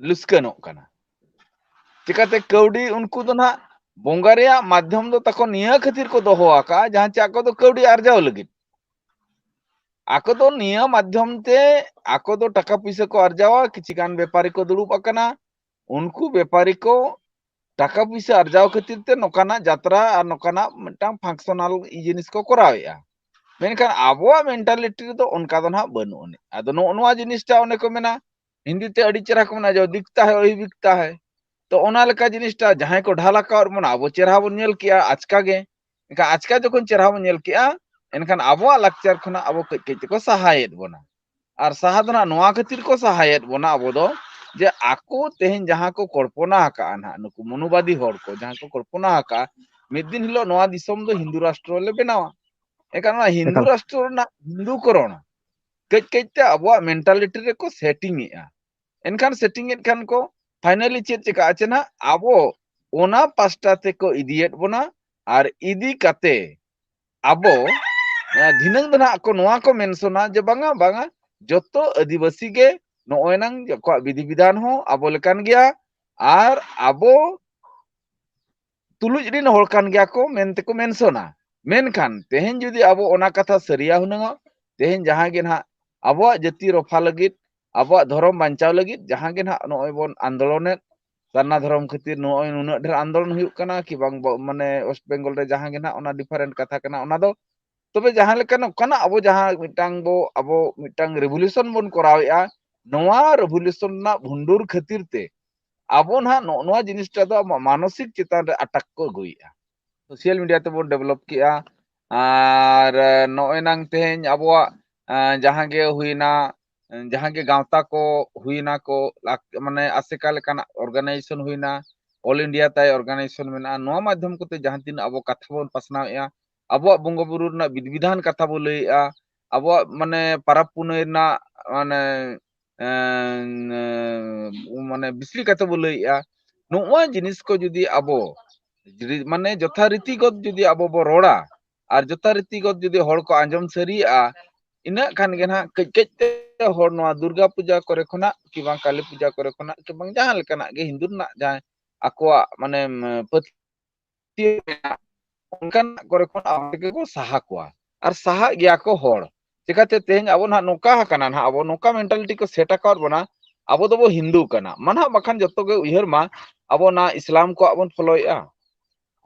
ᱞᱩᱥᱠᱟᱹᱱᱚᱜ ᱠᱟᱱᱟ᱾ ᱪᱤᱠᱟᱹᱛᱮ ᱠᱟᱹᱣᱰᱤ ᱩᱱᱠᱩ ᱫᱚ ᱱᱟᱦᱟᱜ ᱵᱚᱸᱜᱟ ᱨᱮᱭᱟᱜ ᱢᱟᱫᱽᱫᱷᱚᱢ ᱫᱚ ᱛᱟᱠᱚ ᱱᱤᱭᱟᱹ ᱠᱷᱟᱹᱛᱤᱨ ᱠᱚ ᱫᱚᱦᱚ ᱟᱠᱟᱫᱼᱟ, ᱡᱟᱦᱟᱸ ᱪᱮ ᱟᱠᱚ ᱫᱚ ᱠᱟᱹᱣᱰᱤ ᱟᱨᱡᱟᱣ ᱞᱟᱹᱜᱤᱫ᱾ ᱟᱠᱚ ᱫᱚ ᱱᱤᱭᱟᱹ ᱢᱟᱫᱽᱫᱷᱚᱢ ᱛᱮ ᱟᱠᱚ ᱫᱚ ᱴᱟᱠᱟ ᱯᱩᱭᱥᱟᱹ ᱠᱚ ᱟᱨᱡᱟᱣᱟ, ᱠᱤᱪᱷᱤ ᱜᱟᱱ ᱵᱮᱯᱟᱨᱤ ᱠᱚ ᱫᱩᱲᱩᱵ ᱟᱠᱟᱱᱟ, ᱩᱱᱠᱩ ᱵᱮᱯᱟᱨᱤ ᱠᱚ ᱴᱟᱠᱟ ᱯᱩᱭᱥᱟᱹ ᱟᱨᱡᱟᱣ ᱠᱷᱟᱹᱛᱤᱨ ᱛᱮ ᱱᱚᱝᱠᱟᱱᱟᱜ ᱡᱟᱛᱨᱟ ᱟᱨ ᱱᱚᱝᱠᱟᱱᱟᱜ ᱢᱤᱫᱴᱟᱝ functional ᱡᱤᱱᱤᱥ ᱠᱚ ᱠᱚᱨᱟᱣᱮᱫᱼᱟ᱾ ᱢᱮᱱᱠᱷᱟᱱ ᱟᱵᱚᱣᱟᱜ mentality ᱨᱮᱫᱚ ᱚᱱᱠᱟ ᱫᱚ ᱱᱟᱦᱟᱜ ᱵᱟᱹᱱᱩᱜ ᱟᱹᱱᱤᱡ᱾ ᱟᱫᱚ ᱱᱚᱜᱼᱚ ᱱᱚᱣᱟ ᱡᱤᱱᱤᱥᱴᱟ ᱚᱱᱮ ᱠᱚ ᱢᱮᱱᱟ, ᱦᱤᱱᱫᱤ ᱛᱮ ᱟᱹᱰᱤ ᱪᱮᱦᱨᱟ ᱠᱚ ᱢᱮᱱᱟ ᱡᱮ ᱫᱤᱠᱷᱛᱟ ᱦᱮ ᱚᱦᱤ ᱵᱤᱠᱛᱟ ᱦᱮ᱾ ᱛᱚ ᱚᱱᱟ ᱞᱮᱠᱟ ᱡᱤᱱᱤᱥᱴᱟ ᱡᱟᱦᱟᱸᱭ ᱠᱚ ᱰᱷᱟᱞ ᱟᱠᱟᱣᱟᱫ ᱵᱚᱱᱟ ᱟᱵᱚ ᱪᱮᱦᱨᱟ ᱵᱚᱱ ᱧᱮᱞ ᱠᱮᱜᱼᱟ ᱟᱪᱠᱟ ᱜᱮ, ᱮᱱᱠᱷᱟᱱ ᱟᱪᱠᱟ ᱡᱚᱠᱷᱚᱱ ᱪᱮᱦᱨᱟ ᱵᱚᱱ ᱧᱮᱞ ᱠᱮᱜᱼᱟ, ᱮᱱᱠᱷᱟᱱ ᱟᱵᱚᱣᱟᱜ ᱞᱟᱠᱪᱟᱨ ᱠᱷᱚᱱᱟᱜ ᱟᱵᱚ ᱠᱟᱹᱡ ᱠᱟᱹᱡ ᱛᱮᱠᱚ ᱥᱟᱦᱟᱭᱮᱫ ᱵᱚᱱᱟ᱾ ᱟᱨ ᱥᱟᱦᱟ ᱫᱚ ᱱᱟᱜ ᱱᱚᱣᱟ ᱠᱷᱟᱹᱛᱤᱨ ᱠᱚ ᱥᱟᱦᱟᱭᱮᱫ ᱵᱚᱱᱟ ᱟᱵᱚ ᱫᱚ, ᱡᱮ ᱟᱠᱚ ᱛᱮᱦᱮᱧ ᱡᱟᱦᱟᱸ ᱠᱚ ᱠᱚᱞᱯᱚᱱᱟ ᱟᱠᱟᱜᱼᱟ ᱱᱟᱦᱟᱜ, ᱱᱩᱠᱩ ᱢᱚᱱᱩᱵᱟᱫᱤ ᱦᱚᱲ ᱠᱚ ᱡᱟᱦᱟᱸ ᱠᱚ ᱠᱚᱞᱯᱚᱱᱟ ᱟᱠᱟᱜᱼᱟ, ᱢᱤᱫ ᱫᱤᱱ ᱦᱤᱞᱳᱜ ᱱᱚᱣᱟ ᱫᱤᱥᱚᱢ ᱫᱚ ᱦᱤᱱᱫᱩ ᱨᱟᱥᱴᱨᱚ ᱞᱮ ᱵᱮᱱᱟᱣᱟ᱾ ᱮᱱᱠᱷᱟᱱ ᱚᱱᱟ ᱦᱤᱱᱫᱩ ᱮᱠᱟᱞ᱾ ᱨᱟᱥᱴᱨᱚ ᱨᱮᱱᱟᱜ ᱦᱤᱱᱫᱩ ᱠᱚᱨᱚᱱ ᱠᱟᱹᱡ ᱠᱟᱹᱡ ᱛᱮ ᱟᱵᱚᱣᱟᱜ mentality ᱨᱮᱠᱚ setting ᱮᱜᱼᱟ᱾ ᱮᱱᱠᱷᱟᱱ setting ᱮᱫ ᱠᱷᱟᱱ ᱠᱚ finally ᱪᱮᱫ ᱪᱤᱠᱟᱹᱜᱼᱟ ᱪᱮ ᱱᱟᱦᱟᱜ, ᱟᱵᱚ ᱚᱱᱟ ᱯᱟᱥᱴᱟ ᱛᱮᱠᱚ ᱤᱫᱤᱭᱮᱫ ᱵᱚᱱᱟ, ᱟᱨ ᱤᱫᱤ ᱠᱟᱛᱮ ᱟᱵᱚ, ᱮ, ᱫᱷᱤᱱᱟᱹᱝ ᱫᱚ ᱱᱟᱦᱟᱜ ᱠᱚ ᱱᱚᱣᱟ ᱠᱚ ᱢᱮᱱᱥᱚᱱᱟ ᱡᱮ ᱵᱟᱝᱟ, ᱵᱟᱝᱟ, ᱡᱚᱛᱚ ᱟᱹᱫᱤᱵᱟᱹᱥᱤ ᱜᱮ ᱱᱚᱜᱼᱚᱭ ᱱᱟᱝ ᱟᱠᱚᱣᱟᱜ ᱵᱤᱫᱷᱤ ᱵᱤᱫᱷᱟᱱ ᱦᱚᱸ ᱟᱵᱚ ᱞᱮᱠᱟᱱ ᱜᱮᱭᱟ, ᱟᱨ ᱟᱵᱚ ᱛᱩᱞᱩᱡ ᱨᱤᱱ ᱦᱚᱲ ᱠᱟᱱ ᱜᱮᱭᱟ ᱠᱚ ᱢᱮᱱᱛᱮ ᱠᱚ ᱢᱮᱱᱥᱚᱱᱟ᱾ ᱢᱮᱱᱠᱷᱟᱱ ᱛᱮᱦᱮᱧ ᱡᱩᱫᱤ ᱟᱵᱚ ᱚᱱᱟ ᱠᱟᱛᱷᱟ ᱥᱟᱹᱨᱤᱭᱟ ᱦᱩᱱᱟᱹᱝᱚᱜ, ᱛᱮᱦᱮᱧ ᱡᱟᱦᱟᱸ ᱜᱮ ᱱᱟᱦᱟᱜ ᱟᱵᱚᱣᱟᱜ ᱡᱟᱹᱛᱤ ᱨᱚᱯᱷᱟ ᱞᱟᱹᱜᱤᱫ, ᱟᱵᱚᱣᱟᱜ ᱫᱷᱚᱨᱚᱢ ᱵᱟᱧᱪᱟᱣ ᱞᱟᱹᱜᱤᱫ ᱡᱟᱦᱟᱸ ᱜᱮ ᱱᱟᱦᱟᱜ ᱱᱚᱜᱼᱚᱭ ᱵᱚᱱ ᱟᱱᱫᱳᱞᱚᱱᱮᱫ, ᱥᱟᱨᱱᱟ ᱫᱷᱚᱨᱚᱢ ᱠᱷᱟᱹᱛᱤᱨ ᱱᱚᱜᱼᱚᱭ ᱱᱩᱱᱟᱹᱜ ᱰᱷᱮᱨ ᱟᱱᱫᱳᱞᱚᱱ ᱦᱩᱭᱩᱜ ᱠᱟᱱᱟ, ᱠᱤ ᱵᱟᱝ ᱵᱚ-, ᱢᱟᱱᱮ West Bengal ᱨᱮ ᱡᱟᱦᱟᱸ ᱜᱮ ᱱᱟᱦᱟᱜ ᱚᱱᱟ different ᱠᱟᱛᱷᱟ ᱠᱟᱱᱟ, ᱚᱱᱟ ᱫᱚ ᱛᱚᱵᱮ ᱡᱟᱦᱟᱸ ᱞᱮᱠᱟ ᱱᱚᱝᱠᱟᱱᱟᱜ ᱟᱵᱚ ᱡᱟᱦᱟᱸ ᱢᱤᱫᱴᱟᱝ ᱵᱚ, ᱟᱵᱚ ᱢᱤᱫᱴᱟᱝ revolution ᱵᱚᱱ ᱠᱚᱨᱟᱣᱮᱫᱼᱟ, ᱱᱚᱣᱟ revolution ᱨᱮᱱᱟᱜ ᱵᱷᱩᱱᱰᱩᱨ ᱠᱷᱟᱹᱛᱤᱨ ᱛᱮ ᱟᱵᱚ ᱱᱟᱦᱟᱜ ᱱᱚᱜᱼᱚ ᱱᱚᱣᱟ ᱡᱤᱱᱤᱥᱴᱟ ᱫᱚ ᱟᱵᱚᱣᱟᱜ ᱢᱟᱱᱚᱥᱤᱠ ᱪᱮᱛᱟᱱ ᱨᱮ ᱟᱴᱟᱠ ᱠᱚ ᱟᱹᱜᱩᱭᱮᱫᱼᱟ᱾ Social media ᱛᱮᱵᱚᱱ develop ᱠᱮᱜᱼᱟ, ᱟᱨ ᱱᱚᱜᱼᱚᱭ ᱱᱟᱝ ᱛᱮᱦᱮᱧ ᱟᱵᱚᱣᱟᱜ, ᱟᱸ, ᱡᱟᱦᱟᱸ ᱜᱮ ᱦᱩᱭᱱᱟ, ᱡᱟᱦᱟᱸ ᱜᱮ ᱜᱟᱶᱛᱟ ᱠᱚ ᱦᱩᱭᱱᱟ ᱠᱚ, ᱞᱟᱠ-, ᱢᱟᱱᱮ ᱟᱥᱮᱠᱟ ᱞᱮᱠᱟᱱᱟᱜ organization ᱦᱩᱭᱱᱟ, All India ᱛᱟᱭ organization ᱢᱮᱱᱟᱜᱼᱟ, ᱱᱚᱣᱟ ᱢᱟᱫᱽᱫᱷᱚᱢ ᱠᱚᱛᱮ ᱡᱟᱦᱟᱸ ᱛᱤᱱᱟᱹᱜ ᱟᱵᱚ ᱠᱟᱛᱷᱟ ᱵᱚᱱ ᱯᱟᱥᱱᱟᱣᱮᱫᱼᱟ, ᱟᱵᱚᱣᱟᱜ ᱵᱚᱸᱜᱟ ᱵᱩᱨᱩ ᱨᱮᱱᱟᱜ ᱵᱤᱫᱷᱤ ᱵᱤᱫᱷᱟᱱ ᱠᱟᱛᱷᱟ ᱵᱚ ᱞᱟᱹᱭᱮᱫᱼᱟ, ᱟᱵᱚᱣᱟᱜ ᱢᱟᱱᱮ ᱯᱟᱨᱟᱵᱽ ᱯᱩᱱᱟᱹᱭ ᱨᱮᱱᱟᱜ ᱢᱟᱱᱮ, ᱮᱸ, ᱮᱸ, ᱢᱟᱱᱮ ᱵᱤᱥᱲᱤ ᱠᱟᱛᱷᱟ ᱵᱚ ᱞᱟᱹᱭᱮᱫᱼᱟ, ᱱᱚᱜᱼᱚᱭ ᱡᱤᱱᱤᱥ ᱠᱚ ᱡᱩᱫᱤ ᱟᱵᱚ ᱡᱩᱫᱤ ᱢᱟᱱᱮ ᱡᱚᱛᱷᱟ ᱨᱤᱛᱤᱜᱚᱛ ᱡᱩᱫᱤ ᱟᱵᱚ ᱵᱚ ᱨᱚᱲᱟ ᱟᱨ ᱡᱚᱛᱷᱟ ᱨᱤᱛᱤᱜᱚᱛ ᱡᱩᱫᱤ ᱦᱚᱲ ᱠᱚ ᱟᱸᱡᱚᱢ ᱥᱟᱹᱨᱤᱭᱟᱜᱼᱟ, ᱤᱱᱟᱹᱜ ᱠᱷᱟᱱ ᱜᱮ ᱱᱟᱦᱟᱜ ᱠᱟᱹᱡ ᱠᱟᱹᱡ ᱛᱮ ᱦᱚᱲ ᱱᱚᱣᱟ ᱫᱩᱨᱜᱟ ᱯᱩᱡᱟ ᱠᱚᱨᱮ ᱠᱷᱚᱱᱟᱜ ᱠᱤ ᱵᱟᱝ ᱠᱟᱞᱤ ᱯᱩᱡᱟ ᱠᱚᱨᱮ ᱠᱷᱚᱱᱟᱜ ᱠᱤ ᱵᱟᱝ ᱡᱟᱦᱟᱸ ᱞᱮᱠᱟᱱᱟᱜ ᱜᱮ ᱦᱤᱱᱫᱩ ᱨᱮᱱᱟᱜ ᱡᱟᱦᱟᱸ ᱟᱠᱚᱣᱟᱜ ᱢᱟᱱᱮ, ᱩᱢ, ᱯᱟᱹᱛᱭᱟᱹᱣ ᱢᱮᱱᱟᱜ, ᱚᱱᱠᱟᱱᱟᱜ ᱠᱚᱨᱮ ᱠᱷᱚᱱ ᱟᱵᱚ ᱛᱮᱜᱮ ᱠᱚ ᱥᱟᱦᱟ ᱠᱚᱣᱟ ᱟᱨ ᱥᱟᱦᱟᱜ ᱜᱮᱭᱟ ᱠᱚ ᱦᱚᱲ᱾ ᱪᱤᱠᱟᱹᱛᱮ ᱛᱮᱦᱮᱧ ᱟᱵᱚ ᱱᱟᱦᱟᱜ ᱱᱚᱝᱠᱟ ᱟᱠᱟᱱᱟ, ᱱᱟᱦᱟᱜ ᱟᱵᱚ ᱱᱚᱝᱠᱟ mentality ᱠᱚ set ᱟᱠᱟᱫ ᱵᱚᱱᱟ, ᱟᱵᱚ ᱫᱚᱵᱚ ᱦᱤᱱᱫᱩ ᱠᱟᱱᱟ, ᱢᱟ ᱱᱟᱦᱟᱜ ᱵᱟᱠᱷᱟᱱ ᱡᱚᱛᱚ ᱜᱮ ᱩᱭᱦᱟᱹᱨ ᱢᱟ ᱟᱵᱚ ᱱᱟ ᱤᱥᱞᱟᱢ ᱠᱚᱣᱟᱜ ᱵᱚᱱ ᱯᱷᱚᱞᱳᱭᱮᱫᱼᱟ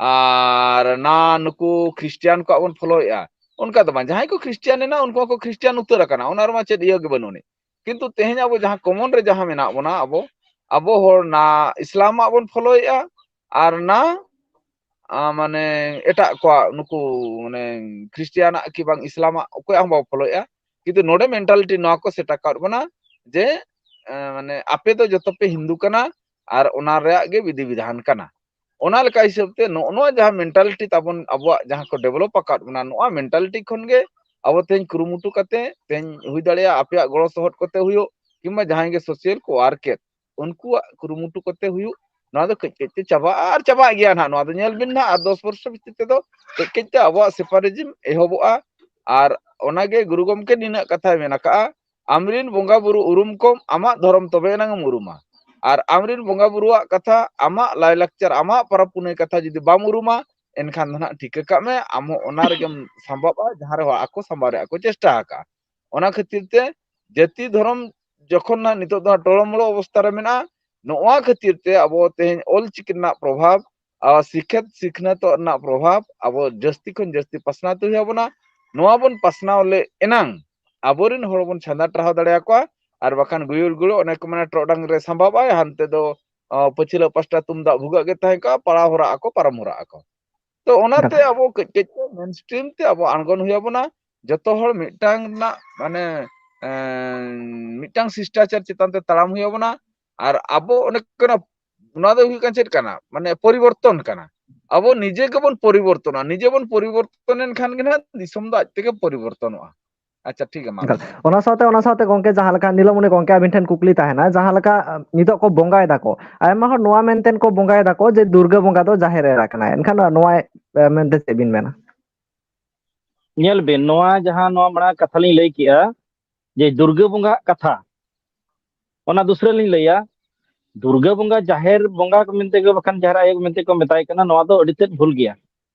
ᱟᱨ ᱱᱟ ᱱᱩᱠᱩ ᱠᱷᱨᱤᱥᱴᱤᱭᱟᱱ ᱠᱚᱣᱟᱜ ᱵᱚᱱ ᱯᱷᱚᱞᱳᱭᱮᱫᱼᱟ᱾ ᱚᱱᱠᱟ ᱫᱚ ᱵᱟᱝ, ᱡᱟᱦᱟᱸᱭ ᱠᱚ ᱠᱷᱨᱤᱥᱴᱤᱭᱟᱱ ᱮᱱᱟ ᱩᱱᱠᱩ ᱦᱚᱸᱠᱚ ᱠᱷᱨᱤᱥᱴᱤᱭᱟᱱ ᱩᱛᱟᱹᱨ ᱟᱠᱟᱱᱟ, ᱚᱱᱟ ᱨᱮᱢᱟ ᱪᱮᱫ ᱤᱭᱟᱹ ᱜᱮ ᱵᱟᱹᱱᱩᱜ ᱟᱹᱱᱤᱡ᱾ ᱠᱤᱱᱛᱩ ᱛᱮᱦᱮᱧ ᱟᱵᱚ ᱡᱟᱦᱟᱸ common ᱨᱮ ᱡᱟᱦᱟᱸ ᱢᱮᱱᱟᱜ ᱵᱚᱱᱟ, ᱟᱵᱚ, ᱟᱵᱚ ᱦᱚᱲ ᱱᱟ ᱤᱥᱞᱟᱢᱟᱜ ᱵᱚᱱ ᱯᱷᱚᱞᱳᱭᱮᱫᱼᱟ ᱟᱨ ᱱᱟ, ᱟ, ᱢᱟᱱᱮ ᱮᱴᱟᱜ ᱠᱚᱣᱟᱜ ᱱᱩᱠᱩ ᱢᱟᱱᱮ ᱠᱷᱨᱤᱥᱴᱤᱭᱟᱱᱟᱜ ᱠᱤ ᱵᱟᱝ ᱤᱥᱞᱟᱢᱟᱜ ᱚᱠᱚᱭᱟᱜ ᱦᱚᱸ ᱵᱟᱵᱚ ᱯᱷᱚᱞᱳᱭᱮᱫᱼᱟ᱾ ᱠᱤᱱᱛᱩ ᱱᱚᱰᱮ mentality ᱱᱚᱣᱟ ᱠᱚ set ᱟᱠᱟᱫ ᱵᱚᱱᱟ ᱡᱮ, ᱮ, ᱢᱟᱱᱮ ᱟᱯᱮ ᱫᱚ ᱡᱚᱛᱚ ᱯᱮ ᱦᱤᱱᱫᱩ ᱠᱟᱱᱟ ᱟᱨ ᱚᱱᱟ ᱨᱮᱭᱟᱜ ᱜᱮ ᱵᱤᱫᱷᱤ ᱵᱤᱫᱷᱟᱱ ᱠᱟᱱᱟ᱾ ᱚᱱᱟ ᱞᱮᱠᱟ ᱦᱤᱥᱟᱹᱵ ᱛᱮ ᱱᱚᱜᱼᱚ ᱱᱚᱣᱟ ᱡᱟᱦᱟᱸ mentality ᱛᱟᱵᱚᱱ ᱟᱵᱚᱣᱟᱜ ᱡᱟᱦᱟᱸ ᱠᱚ develop ᱟᱠᱟᱫ ᱵᱚᱱᱟ, ᱱᱚᱣᱟ mentality ᱠᱷᱚᱱ ᱜᱮ ᱟᱵᱚ ᱛᱮᱦᱮᱧ ᱠᱩᱨᱩᱢᱩᱴᱩ ᱠᱟᱛᱮ ᱛᱮᱦᱮᱧ ᱦᱩᱭ ᱫᱟᱲᱮᱭᱟᱜᱼᱟ ᱟᱯᱮᱭᱟᱜ ᱜᱚᱲᱚ ᱥᱚᱦᱚᱫ ᱠᱚᱛᱮ ᱦᱩᱭᱩᱜ, ᱠᱤᱝᱵᱟ ᱡᱟᱦᱟᱸᱭ ᱜᱮ social ᱠᱚ work ᱮᱫ, ᱩᱱᱠᱩᱣᱟᱜ ᱠᱩᱨᱩᱢᱩᱴᱩ ᱠᱚᱛᱮ ᱦᱩᱭᱩᱜ, ᱱᱚᱣᱟ ᱫᱚ ᱠᱟᱹᱡ ᱠᱟᱹᱡ ᱛᱮ ᱪᱟᱵᱟᱜᱼᱟ ᱟᱨ ᱪᱟᱵᱟᱜ ᱜᱮᱭᱟ ᱱᱟᱦᱟᱜ᱾ ᱱᱚᱣᱟ ᱫᱚ ᱧᱮᱞ ᱵᱤᱱ ᱱᱟᱦᱟᱜ, ᱟᱨ ᱫᱚᱥ ᱵᱚᱨᱥᱚ ᱵᱷᱤᱛᱤᱨ ᱛᱮᱫᱚ ᱠᱟᱹᱡ ᱠᱟᱹᱡ ᱛᱮ ᱟᱵᱚᱣᱟᱜ separatism ᱮᱦᱚᱵᱚᱜᱼᱟ᱾ ᱟᱨ ᱚᱱᱟᱜᱮ ᱜᱩᱨᱩ ᱜᱚᱢᱠᱮ ᱱᱤᱱᱟᱹᱜ ᱠᱟᱛᱷᱟᱭ ᱢᱮᱱ ᱟᱠᱟᱜᱼᱟ, "ᱟᱢᱨᱤᱱ ᱵᱚᱸᱜᱟ ᱵᱩᱨᱩ ᱩᱨᱩᱢ ᱠᱚᱢ, ᱟᱢᱟᱜ ᱫᱷᱚᱨᱚᱢ ᱛᱚᱵᱮ ᱮᱱᱟᱝ ᱮᱢ ᱩᱨᱩᱢᱟ᱾ ᱟᱨ ᱟᱢᱨᱤᱱ ᱵᱚᱸᱜᱟ ᱵᱩᱨᱩᱣᱟᱜ ᱠᱟᱛᱷᱟ, ᱟᱢᱟᱜ ᱞᱟᱭᱞᱟᱠᱪᱟᱨ, ᱟᱢᱟᱜ ᱯᱚᱨᱚᱵᱽ ᱯᱩᱱᱟᱹᱭ ᱠᱟᱛᱷᱟ ᱡᱩᱫᱤ ᱵᱟᱢ ᱩᱨᱩᱢᱟ, ᱮᱱᱠᱷᱟᱱ ᱫᱚ ᱱᱟᱦᱟᱜ ᱴᱷᱤᱠᱟᱹ ᱠᱟᱜ ᱢᱮ, ᱟᱢ ᱦᱚᱸ ᱚᱱᱟ ᱨᱮᱜᱮᱢ ᱥᱟᱢᱵᱟᱜᱼᱟ, ᱡᱟᱦᱟᱸ ᱨᱮ ᱦᱚᱲ ᱟᱠᱚ ᱥᱟᱢᱵᱟᱣ ᱨᱮᱭᱟᱜ ᱠᱚ ᱪᱮᱥᱴᱟ ᱟᱠᱟᱜᱼᱟ᱾ ᱚᱱᱟ ᱠᱷᱟᱹᱛᱤᱨ ᱛᱮ ᱡᱟᱹᱛᱤ ᱫᱷᱚᱨᱚᱢ ᱡᱚᱠᱷᱚᱱ ᱱᱟᱦᱟᱜ ᱱᱤᱛᱚᱜ ᱫᱚ ᱴᱚᱲᱚᱢᱚᱲᱚ ᱚᱵᱚᱥᱛᱟ ᱨᱮ ᱢᱮᱱᱟᱜᱼᱟ, ᱱᱚᱣᱟ ᱠᱷᱟᱹᱛᱤᱨ ᱛᱮ ᱟᱵᱚ ᱛᱮᱦᱮᱧ ᱚᱞ ᱪᱤᱠᱤ ᱨᱮᱱᱟᱜ ᱯᱨᱚᱵᱷᱟᱵᱽ, ᱟᱨ ᱥᱤᱠᱷᱮᱛ ᱥᱤᱠᱷᱱᱟᱹᱛᱚᱜ ᱨᱮᱱᱟᱜ ᱯᱨᱚᱵᱷᱟᱵᱽ ᱟᱵᱚ ᱡᱟᱹᱥᱛᱤ ᱠᱷᱚᱱ ᱡᱟᱹᱥᱛᱤ ᱯᱟᱥᱱᱟᱣ ᱛᱮ ᱦᱩᱭ ᱟᱵᱚᱱᱟ᱾ ᱱᱚᱣᱟ ᱵᱚᱱ ᱯᱟᱥᱱᱟᱣ ᱞᱮ ᱮᱱᱟᱝ ᱟᱵᱚᱨᱮᱱ ᱦᱚᱲ ᱵᱚᱱ ᱪᱷᱟᱸᱫᱟ ᱴᱟᱨᱦᱟᱣ ᱫᱟᱲᱮᱭᱟᱠᱚᱣᱟ᱾ ᱟᱨ ᱵᱟᱠᱷᱟᱱ ᱜᱩᱭᱩᱲ ᱜᱩᱲᱩ ᱚᱱᱮ ᱠᱚ ᱢᱮᱱᱟ, ᱴᱚᱨᱚᱰᱟᱝ ᱨᱮ ᱥᱟᱢᱵᱟᱵᱟᱭ, ᱦᱟᱱᱛᱮ ᱫᱚ ᱚ, ᱯᱟᱹᱪᱷᱞᱟᱹ ᱯᱟᱥᱴᱟ ᱛᱩᱢᱫᱟᱜ ᱵᱷᱩᱜᱟᱹᱜ ᱜᱮ ᱛᱟᱦᱮᱸ ᱠᱚᱜᱼᱟ, ᱯᱟᱲᱟᱣ ᱦᱚᱨᱟᱜ ᱟᱠᱚ, ᱯᱟᱨᱚᱢ ᱦᱚᱨᱟᱜ ᱟᱠᱚ᱾ ᱛᱚ ᱚᱱᱟᱛᱮ ᱮᱠᱟᱞ᱾ ᱟᱵᱚ ᱠᱟᱹᱡ ᱠᱟᱹᱡ ᱛᱮ ᱢᱮᱱ ᱥᱴᱨᱤᱢ ᱛᱮ ᱟᱵᱚ ᱟᱬᱜᱚᱱ ᱦᱩᱭ ᱟᱵᱚᱱᱟ᱾ ᱡᱚᱛᱚ ᱦᱚᱲ ᱢᱤᱫᱴᱟᱝ ᱨᱮᱱᱟᱜ ᱢᱟᱱᱮ ᱮᱸ, ᱢᱤᱫᱴᱟᱝ ᱥᱤᱥᱴᱟᱪᱟᱨ ᱪᱮᱛᱟᱱ ᱛᱮ ᱛᱟᱲᱟᱢ ᱦᱩᱭ ᱟᱵᱚᱱᱟ᱾ ᱟᱨ ᱟᱵᱚ ᱚᱱᱮ ᱠᱟᱱᱟ, ᱚᱱᱟ ᱫᱚ ᱦᱩᱭᱩᱜ ᱠᱟᱱᱟ ᱪᱮᱫ ᱠᱟᱱᱟ? ᱢᱟᱱᱮ ᱯᱚᱨᱤᱵᱚᱨᱛᱚᱱ ᱠᱟᱱᱟ᱾ ᱟᱵᱚ ᱱᱤᱡᱮ ᱜᱮᱵᱚᱱ ᱯᱚᱨᱤᱵᱚᱨᱛᱚᱱᱟ᱾ ᱱᱤᱡᱮ ᱵᱚᱱ ᱯᱚᱨᱤᱵᱚᱨᱛᱚᱱ ᱮᱱᱠᱷᱟᱱ ᱜᱮ ᱱᱟᱦᱟᱜ ᱫᱤᱥᱚᱢ ᱫᱚ ᱟᱡ ᱛᱮᱜᱮ ᱯᱚᱨᱤᱵᱚᱨᱛᱚᱱᱚᱜᱼᱟ᱾ ᱟᱪᱪᱷᱟ, ᱴᱷᱤᱠ ᱜᱮᱭᱟ, ᱢᱟ ᱮᱠᱟᱞ᱾ ᱞᱟᱹᱭ ᱢᱮ᱾ ᱚᱱᱟ ᱥᱟᱶᱛᱮ, ᱚᱱᱟ ᱥᱟᱶᱛᱮ ᱜᱚᱝᱠᱮ, ᱡᱟᱦᱟᱸ ᱞᱮᱠᱟ ᱱᱤᱞᱚᱢᱚᱱᱤ ᱜᱚᱝᱠᱮ ᱟᱵᱤᱱ ᱴᱷᱮᱱ ᱠᱩᱠᱞᱤ ᱛᱟᱦᱮᱱᱟ, ᱡᱟᱦᱟᱸ ᱞᱮᱠᱟ, ᱟᱸ, ᱱᱤᱛᱚᱜ ᱠᱚ ᱵᱚᱸᱜᱟᱭ ᱫᱟᱠᱚ, ᱟᱭᱢᱟ ᱦᱚᱲ ᱱᱚᱣᱟ ᱢᱮᱱᱛᱮ ᱠᱚ ᱵᱚᱸᱜᱟᱭ ᱫᱟᱠᱚ ᱡᱮ ᱫᱩᱨᱜᱟᱹ ᱵᱚᱸᱜᱟ ᱫᱚ ᱡᱟᱦᱮᱨ ᱮᱨᱟ ᱠᱟᱱᱟᱭ, ᱮᱱᱠᱷᱟᱱ ᱱᱚᱣᱟ, ᱮ, ᱢᱮᱱᱛᱮ ᱪᱮᱫ ᱵᱤᱱ ᱢᱮᱱᱟ? ᱧᱮᱞ ᱵᱤᱱ, ᱱᱚᱣᱟ ᱡᱟᱦᱟᱸ ᱱᱚᱣᱟ ᱢᱟᱲᱟᱝ ᱠᱟᱛᱷᱟ ᱞᱤᱧ ᱞᱟᱹᱭ ᱠᱮᱜᱼᱟ, ᱡᱮ ᱫᱩᱨᱜᱟᱹ ᱵᱚᱸᱜᱟᱣᱟᱜ ᱠᱟᱛᱷᱟ, ᱚᱱᱟ ᱫᱩᱥᱨᱟᱹ ᱞᱤᱧ ᱞᱟᱹᱭᱟ, ᱫᱩᱨᱜᱟᱹ ᱵᱚᱸᱜᱟ ᱡᱟᱦᱮᱨ ᱵᱚᱸᱜᱟ ᱢᱮᱱᱛᱮ ᱜᱮ, ᱵᱟᱠᱷᱟᱱ ᱡᱟᱦᱮᱨ ᱟᱭᱳ ᱢᱮᱱᱛᱮ ᱠᱚ ᱢᱮᱛᱟᱭ ᱠᱟᱱᱟ, ᱱᱚᱣᱟ ᱫᱚ ᱟᱹᱰᱤ ᱛᱮᱫ ᱵᱷᱩᱞ ᱜᱮᱭᱟ᱾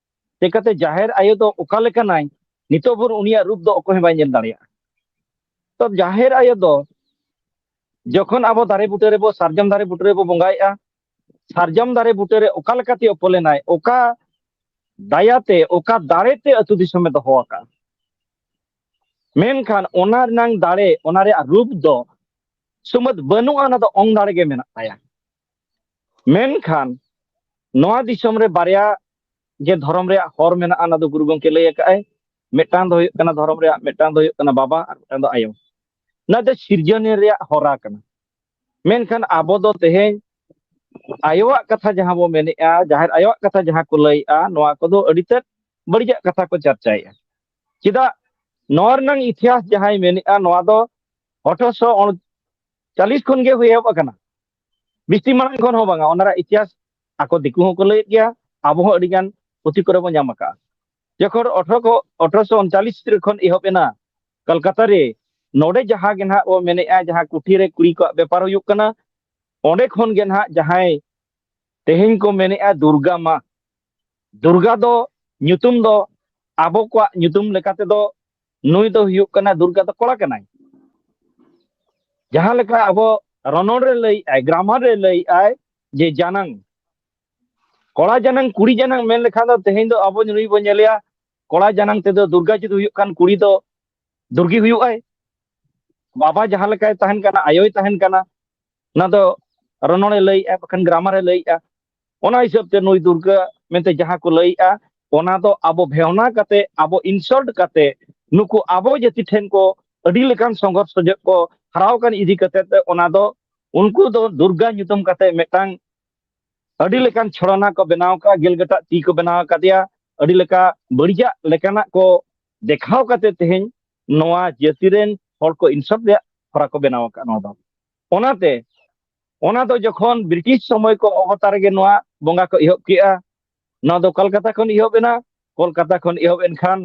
ᱪᱤᱠᱟᱹᱛᱮ ᱡᱟᱦᱮᱨ ᱟᱭᱳ ᱫᱚ ᱚᱠᱟ ᱞᱮᱠᱟᱱᱟᱭ, ᱱᱤᱛᱚᱜ ᱵᱷᱳᱨ ᱩᱱᱤᱭᱟᱜ ᱨᱩᱯ ᱫᱚ ᱚᱠᱚᱭ ᱦᱚᱸ ᱵᱟᱭ ᱧᱮᱞ ᱫᱟᱲᱮᱭᱟᱜᱼᱟ᱾ ᱛᱚ ᱡᱟᱦᱮᱨ ᱟᱭᱳ ᱫᱚ ᱡᱚᱠᱷᱚᱱ ᱟᱵᱚ ᱫᱟᱨᱮ ᱵᱩᱴᱟᱹ ᱨᱮᱵᱚ, ᱥᱟᱨᱡᱚᱢ ᱫᱟᱨᱮ ᱵᱩᱴᱟᱹ ᱨᱮᱵᱚ ᱵᱚᱸᱜᱟᱭᱮᱜᱼᱟ, ᱥᱟᱨᱡᱚᱢ ᱫᱟᱨᱮ ᱵᱩᱴᱟᱹ ᱨᱮ ᱚᱠᱟ ᱞᱮᱠᱟᱛᱮ ᱚᱯᱚᱞᱮᱱᱟᱭ, ᱚᱠᱟ ᱫᱟᱭᱟᱛᱮ, ᱚᱠᱟ ᱫᱟᱲᱮᱛᱮ ᱟᱹᱛᱩ ᱫᱤᱥᱚᱢᱮ ᱫᱚᱦᱚ ᱟᱠᱟᱫᱼᱟ᱾ ᱢᱮᱱᱠᱷᱟᱱ ᱚᱱᱟ ᱨᱮᱱᱟᱝ ᱫᱟᱲᱮ, ᱚᱱᱟ ᱨᱮᱭᱟᱜ ᱨᱩᱯ ᱫᱚ ᱥᱩᱢᱟᱹᱫ ᱵᱟᱹᱱᱩᱜᱼᱟ, ᱚᱱᱟ ᱫᱚ ᱚᱝ ᱫᱟᱲᱮ ᱜᱮ ᱢᱮᱱᱟᱜ ᱛᱟᱭᱟ᱾ ᱢᱮᱱᱠᱷᱟᱱ ᱱᱚᱣᱟ ᱫᱤᱥᱚᱢ ᱨᱮ ᱵᱟᱨᱭᱟ ᱜᱮ ᱫᱷᱚᱨᱚᱢ ᱨᱮᱭᱟᱜ ᱦᱚᱨ ᱢᱮᱱᱟᱜᱼᱟ, ᱚᱱᱟ ᱫᱚ ᱜᱩᱨᱩ ᱜᱚᱢᱠᱮ ᱞᱟᱹᱭ ᱟᱠᱟᱫᱼᱟᱭ᱾ ᱢᱤᱫᱴᱟᱝ ᱫᱚ ᱦᱩᱭᱩᱜ ᱠᱟᱱᱟ ᱫᱷᱚᱨᱚᱢ ᱨᱮᱭᱟᱜ, ᱢᱤᱫᱴᱟᱝ ᱫᱚ ᱦᱩᱭᱩᱜ ᱠᱟᱱᱟ ᱵᱟᱵᱟ, ᱟᱨ ᱢᱤᱫᱴᱟᱝ ᱫᱚ ᱟᱭᱳ᱾ ᱚᱱᱟ ᱫᱚ ᱥᱤᱨᱡᱚᱱᱤᱭᱟᱹ ᱨᱮᱭᱟᱜ ᱦᱚᱨᱟ ᱠᱟᱱᱟ᱾ ᱢᱮᱱᱠᱷᱟᱱ ᱟᱵᱚ ᱫᱚ ᱛᱮᱦᱮᱧ ᱟᱭᱳᱣᱟᱜ ᱠᱟᱛᱷᱟ ᱡᱟᱦᱟᱸ ᱵᱚ ᱢᱮᱱᱮᱫᱼᱟ, ᱡᱟᱦᱮᱨ ᱟᱭᱳᱣᱟᱜ ᱠᱟᱛᱷᱟ ᱡᱟᱦᱟᱸ ᱠᱚ ᱞᱟᱹᱭᱮᱫᱼᱟ, ᱱᱚᱣᱟ ᱠᱚᱫᱚ ᱟᱹᱰᱤ ᱛᱮᱫ ᱵᱟᱹᱲᱤᱡᱟᱜ ᱠᱟᱛᱷᱟ ᱠᱚ ᱪᱟᱨᱪᱟᱭᱮᱫᱼᱟ᱾ ᱪᱮᱫᱟᱜ? ᱱᱚᱣᱟ ᱨᱮᱱᱟᱝ ᱤᱛᱤᱦᱟᱥ ᱡᱟᱦᱟᱸᱭ ᱢᱮᱱᱮᱫᱼᱟ, ᱱᱚᱣᱟ ᱫᱚ ᱟᱴᱷᱨᱚᱥᱚ ᱪᱟᱞᱤᱥ ᱠᱷᱚᱱ ᱜᱮ ᱦᱩᱭ ᱮᱦᱚᱵ ᱟᱠᱟᱱᱟ᱾ ᱵᱤᱥᱛᱤ ᱢᱟᱲᱟᱝ ᱠᱷᱚᱱ ᱦᱚᱸ ᱵᱟᱝᱟ, ᱚᱱᱟ ᱨᱮᱭᱟᱜ ᱤᱛᱤᱦᱟᱥ ᱟᱠᱚ ᱫᱤᱠᱩ ᱦᱚᱸᱠᱚ ᱞᱟᱹᱭᱮᱫ ᱜᱮᱭᱟ, ᱟᱵᱚ ᱦᱚᱸ ᱟᱹᱰᱤ ᱜᱟᱱ ᱯᱩᱛᱷᱤ ᱠᱚᱨᱮ ᱵᱚᱱ ᱧᱟᱢ ᱟᱠᱟᱫᱼᱟ᱾ ᱡᱚᱠᱷᱚᱱ ᱟᱴᱷᱨᱚ ᱠᱚ, ᱟᱴᱷᱨᱚᱥᱚ ᱩᱱᱪᱟᱞᱤᱥ ᱠᱷᱚᱱ ᱮᱦᱚᱵ ᱮᱱᱟ, ᱠᱚᱞᱠᱟᱛᱟ ᱨᱮ, ᱱᱚᱰᱮ ᱡᱟᱦᱟᱸ ᱜᱮ ᱱᱟᱦᱟᱜ ᱵᱚ ᱢᱮᱱᱮᱫᱼᱟ, ᱡᱟᱦᱟᱸ ᱠᱩᱴᱷᱤ ᱨᱮ ᱠᱩᱲᱤ ᱠᱚᱣᱟᱜ ᱵᱮᱯᱟᱨ ᱦᱩᱭᱩᱜ ᱠᱟᱱᱟ, ᱚᱸᱰᱮ ᱠᱷᱚᱱ ᱜᱮ ᱱᱟᱦᱟᱜ ᱡᱟᱦᱟᱸᱭ ᱛᱮᱦᱮᱧ ᱠᱚ ᱢᱮᱱᱮᱫᱼᱟ ᱫᱩᱨᱜᱟ ᱢᱟ, ᱫᱩᱨᱜᱟ ᱫᱚ ᱧᱩᱛᱩᱢ ᱫᱚ ᱟᱵᱚ ᱠᱚᱣᱟᱜ ᱧᱩᱛᱩᱢ ᱞᱮᱠᱟ ᱛᱮᱫᱚ ᱱᱩᱭ ᱫᱚ ᱦᱩᱭᱩᱜ ᱠᱟᱱᱟ, ᱫᱩᱨᱜᱟ ᱫᱚ ᱠᱚᱲᱟ ᱠᱟᱱᱟᱭ᱾ ᱡᱟᱦᱟᱸ ᱞᱮᱠᱟ ᱟᱵᱚ ᱨᱚᱱᱚᱲ ᱨᱮ ᱞᱟᱹᱭᱮᱫᱼᱟᱭ, ᱜᱨᱟᱢᱟᱨ ᱨᱮ ᱞᱟᱹᱭᱮᱫᱼᱟᱭ ᱡᱮ ᱡᱟᱱᱟᱝ, ᱠᱚᱲᱟ ᱡᱟᱱᱟᱝ ᱠᱩᱲᱤ ᱡᱟᱱᱟᱝ ᱢᱮᱱ ᱞᱮᱠᱷᱟᱱ ᱫᱚ ᱛᱮᱦᱮᱧ ᱫᱚ ᱟᱵᱚ ᱱᱩᱭ ᱵᱚᱱ ᱧᱮᱞᱮᱭᱟ, ᱠᱚᱲᱟ ᱡᱟᱱᱟᱝ ᱛᱮᱫᱚ ᱫᱩᱨᱜᱟ ᱡᱩᱫᱤ ᱦᱩᱭᱩᱜ ᱠᱷᱟᱱ ᱠᱩᱲᱤ ᱫᱚ ᱫᱩᱨᱜᱤ ᱦᱩᱭᱩᱜᱼᱟᱭ᱾ ᱵᱟᱵᱟ ᱡᱟᱦᱟᱸ ᱞᱮᱠᱟᱭ ᱛᱟᱦᱮᱱ ᱠᱟᱱᱟ, ᱟᱭᱳᱭ ᱛᱟᱦᱮᱱ ᱠᱟᱱᱟ, ᱚᱱᱟ ᱫᱚ ᱨᱚᱱᱚᱲᱮ ᱞᱟᱹᱭᱮᱫᱼᱟ, ᱵᱟᱠᱷᱟᱱ ᱜᱨᱟᱢᱟᱨᱮ ᱞᱟᱹᱭᱮᱫᱼᱟ᱾ ᱚᱱᱟ ᱦᱤᱥᱟᱹᱵ ᱛᱮ ᱱᱩᱭ ᱫᱩᱨᱜᱟᱹ ᱢᱮᱱᱛᱮ ᱡᱟᱦᱟᱸ ᱠᱚ ᱞᱟᱹᱭᱮᱫᱼᱟ, ᱚᱱᱟ ᱫᱚ ᱟᱵᱚ ᱵᱷᱮᱣᱱᱟ ᱠᱟᱛᱮ, ᱟᱵᱚ insult ᱠᱟᱛᱮ, ᱱᱩᱠᱩ ᱟᱵᱚ ᱡᱟᱹᱛᱤ ᱴᱷᱮᱱ ᱠᱚ ᱟᱹᱰᱤ ᱞᱮᱠᱟᱱ ᱥᱚᱝᱜᱷᱚᱨᱥ ᱥᱚᱡᱚᱜ ᱠᱚ ᱦᱟᱨᱟᱣ ᱟᱠᱟᱱ ᱤᱫᱤ ᱠᱟᱛᱮ ᱛᱮ, ᱚᱱᱟ ᱫᱚ ᱩᱱᱠᱩ ᱫᱚ ᱫᱩᱨᱜᱟ ᱧᱩᱛᱩᱢ ᱠᱟᱛᱮ ᱢᱤᱫᱴᱟᱝ ᱟᱹᱰᱤ ᱞᱮᱠᱟᱱ ᱪᱷᱚᱲᱚᱱᱟ ᱠᱚ ᱵᱮᱱᱟᱣ ᱟᱠᱟᱫᱼᱟ, ᱜᱮᱞ ᱜᱮᱴᱟᱜ ᱛᱤ ᱠᱚ ᱵᱮᱱᱟᱣ ᱟᱠᱟᱫᱮᱭᱟ, ᱟᱹᱰᱤ ᱞᱮᱠᱟ ᱵᱟᱹᱲᱤᱡᱟᱜ ᱞᱮᱠᱟᱱᱟᱜ ᱠᱚ ᱫᱮᱠᱷᱟᱣ ᱠᱟᱛᱮ ᱛᱮᱦᱮᱧ ᱱᱚᱣᱟ ᱡᱟᱹᱛᱤ ᱨᱮᱱ ᱦᱚᱲ ᱠᱚ insult ᱨᱮᱭᱟᱜ ᱦᱚᱨᱟ ᱠᱚ ᱵᱮᱱᱟᱣ ᱟᱠᱟᱫ ᱱᱚᱣᱟ ᱫᱚ᱾ ᱚᱱᱟᱛᱮ ᱚᱱᱟ ᱫᱚ ᱡᱚᱠᱷᱚᱱ ᱵᱨᱤᱴᱤᱥ ᱥᱚᱢᱚᱭ ᱠᱚ ᱚᱵᱚᱛᱟᱨ ᱨᱮᱜᱮ ᱱᱚᱣᱟ ᱵᱚᱸᱜᱟ ᱠᱚ ᱮᱦᱚᱵ ᱠᱮᱜᱼᱟ, ᱱᱚᱣᱟ ᱫᱚ ᱠᱚᱞᱠᱟᱛᱟ ᱠᱷᱚᱱ ᱮᱦᱚᱵ ᱮᱱᱟ᱾ ᱠᱚᱞᱠᱟᱛᱟ ᱠᱷᱚᱱ ᱮᱦᱚᱵ ᱮᱱᱠᱷᱟᱱ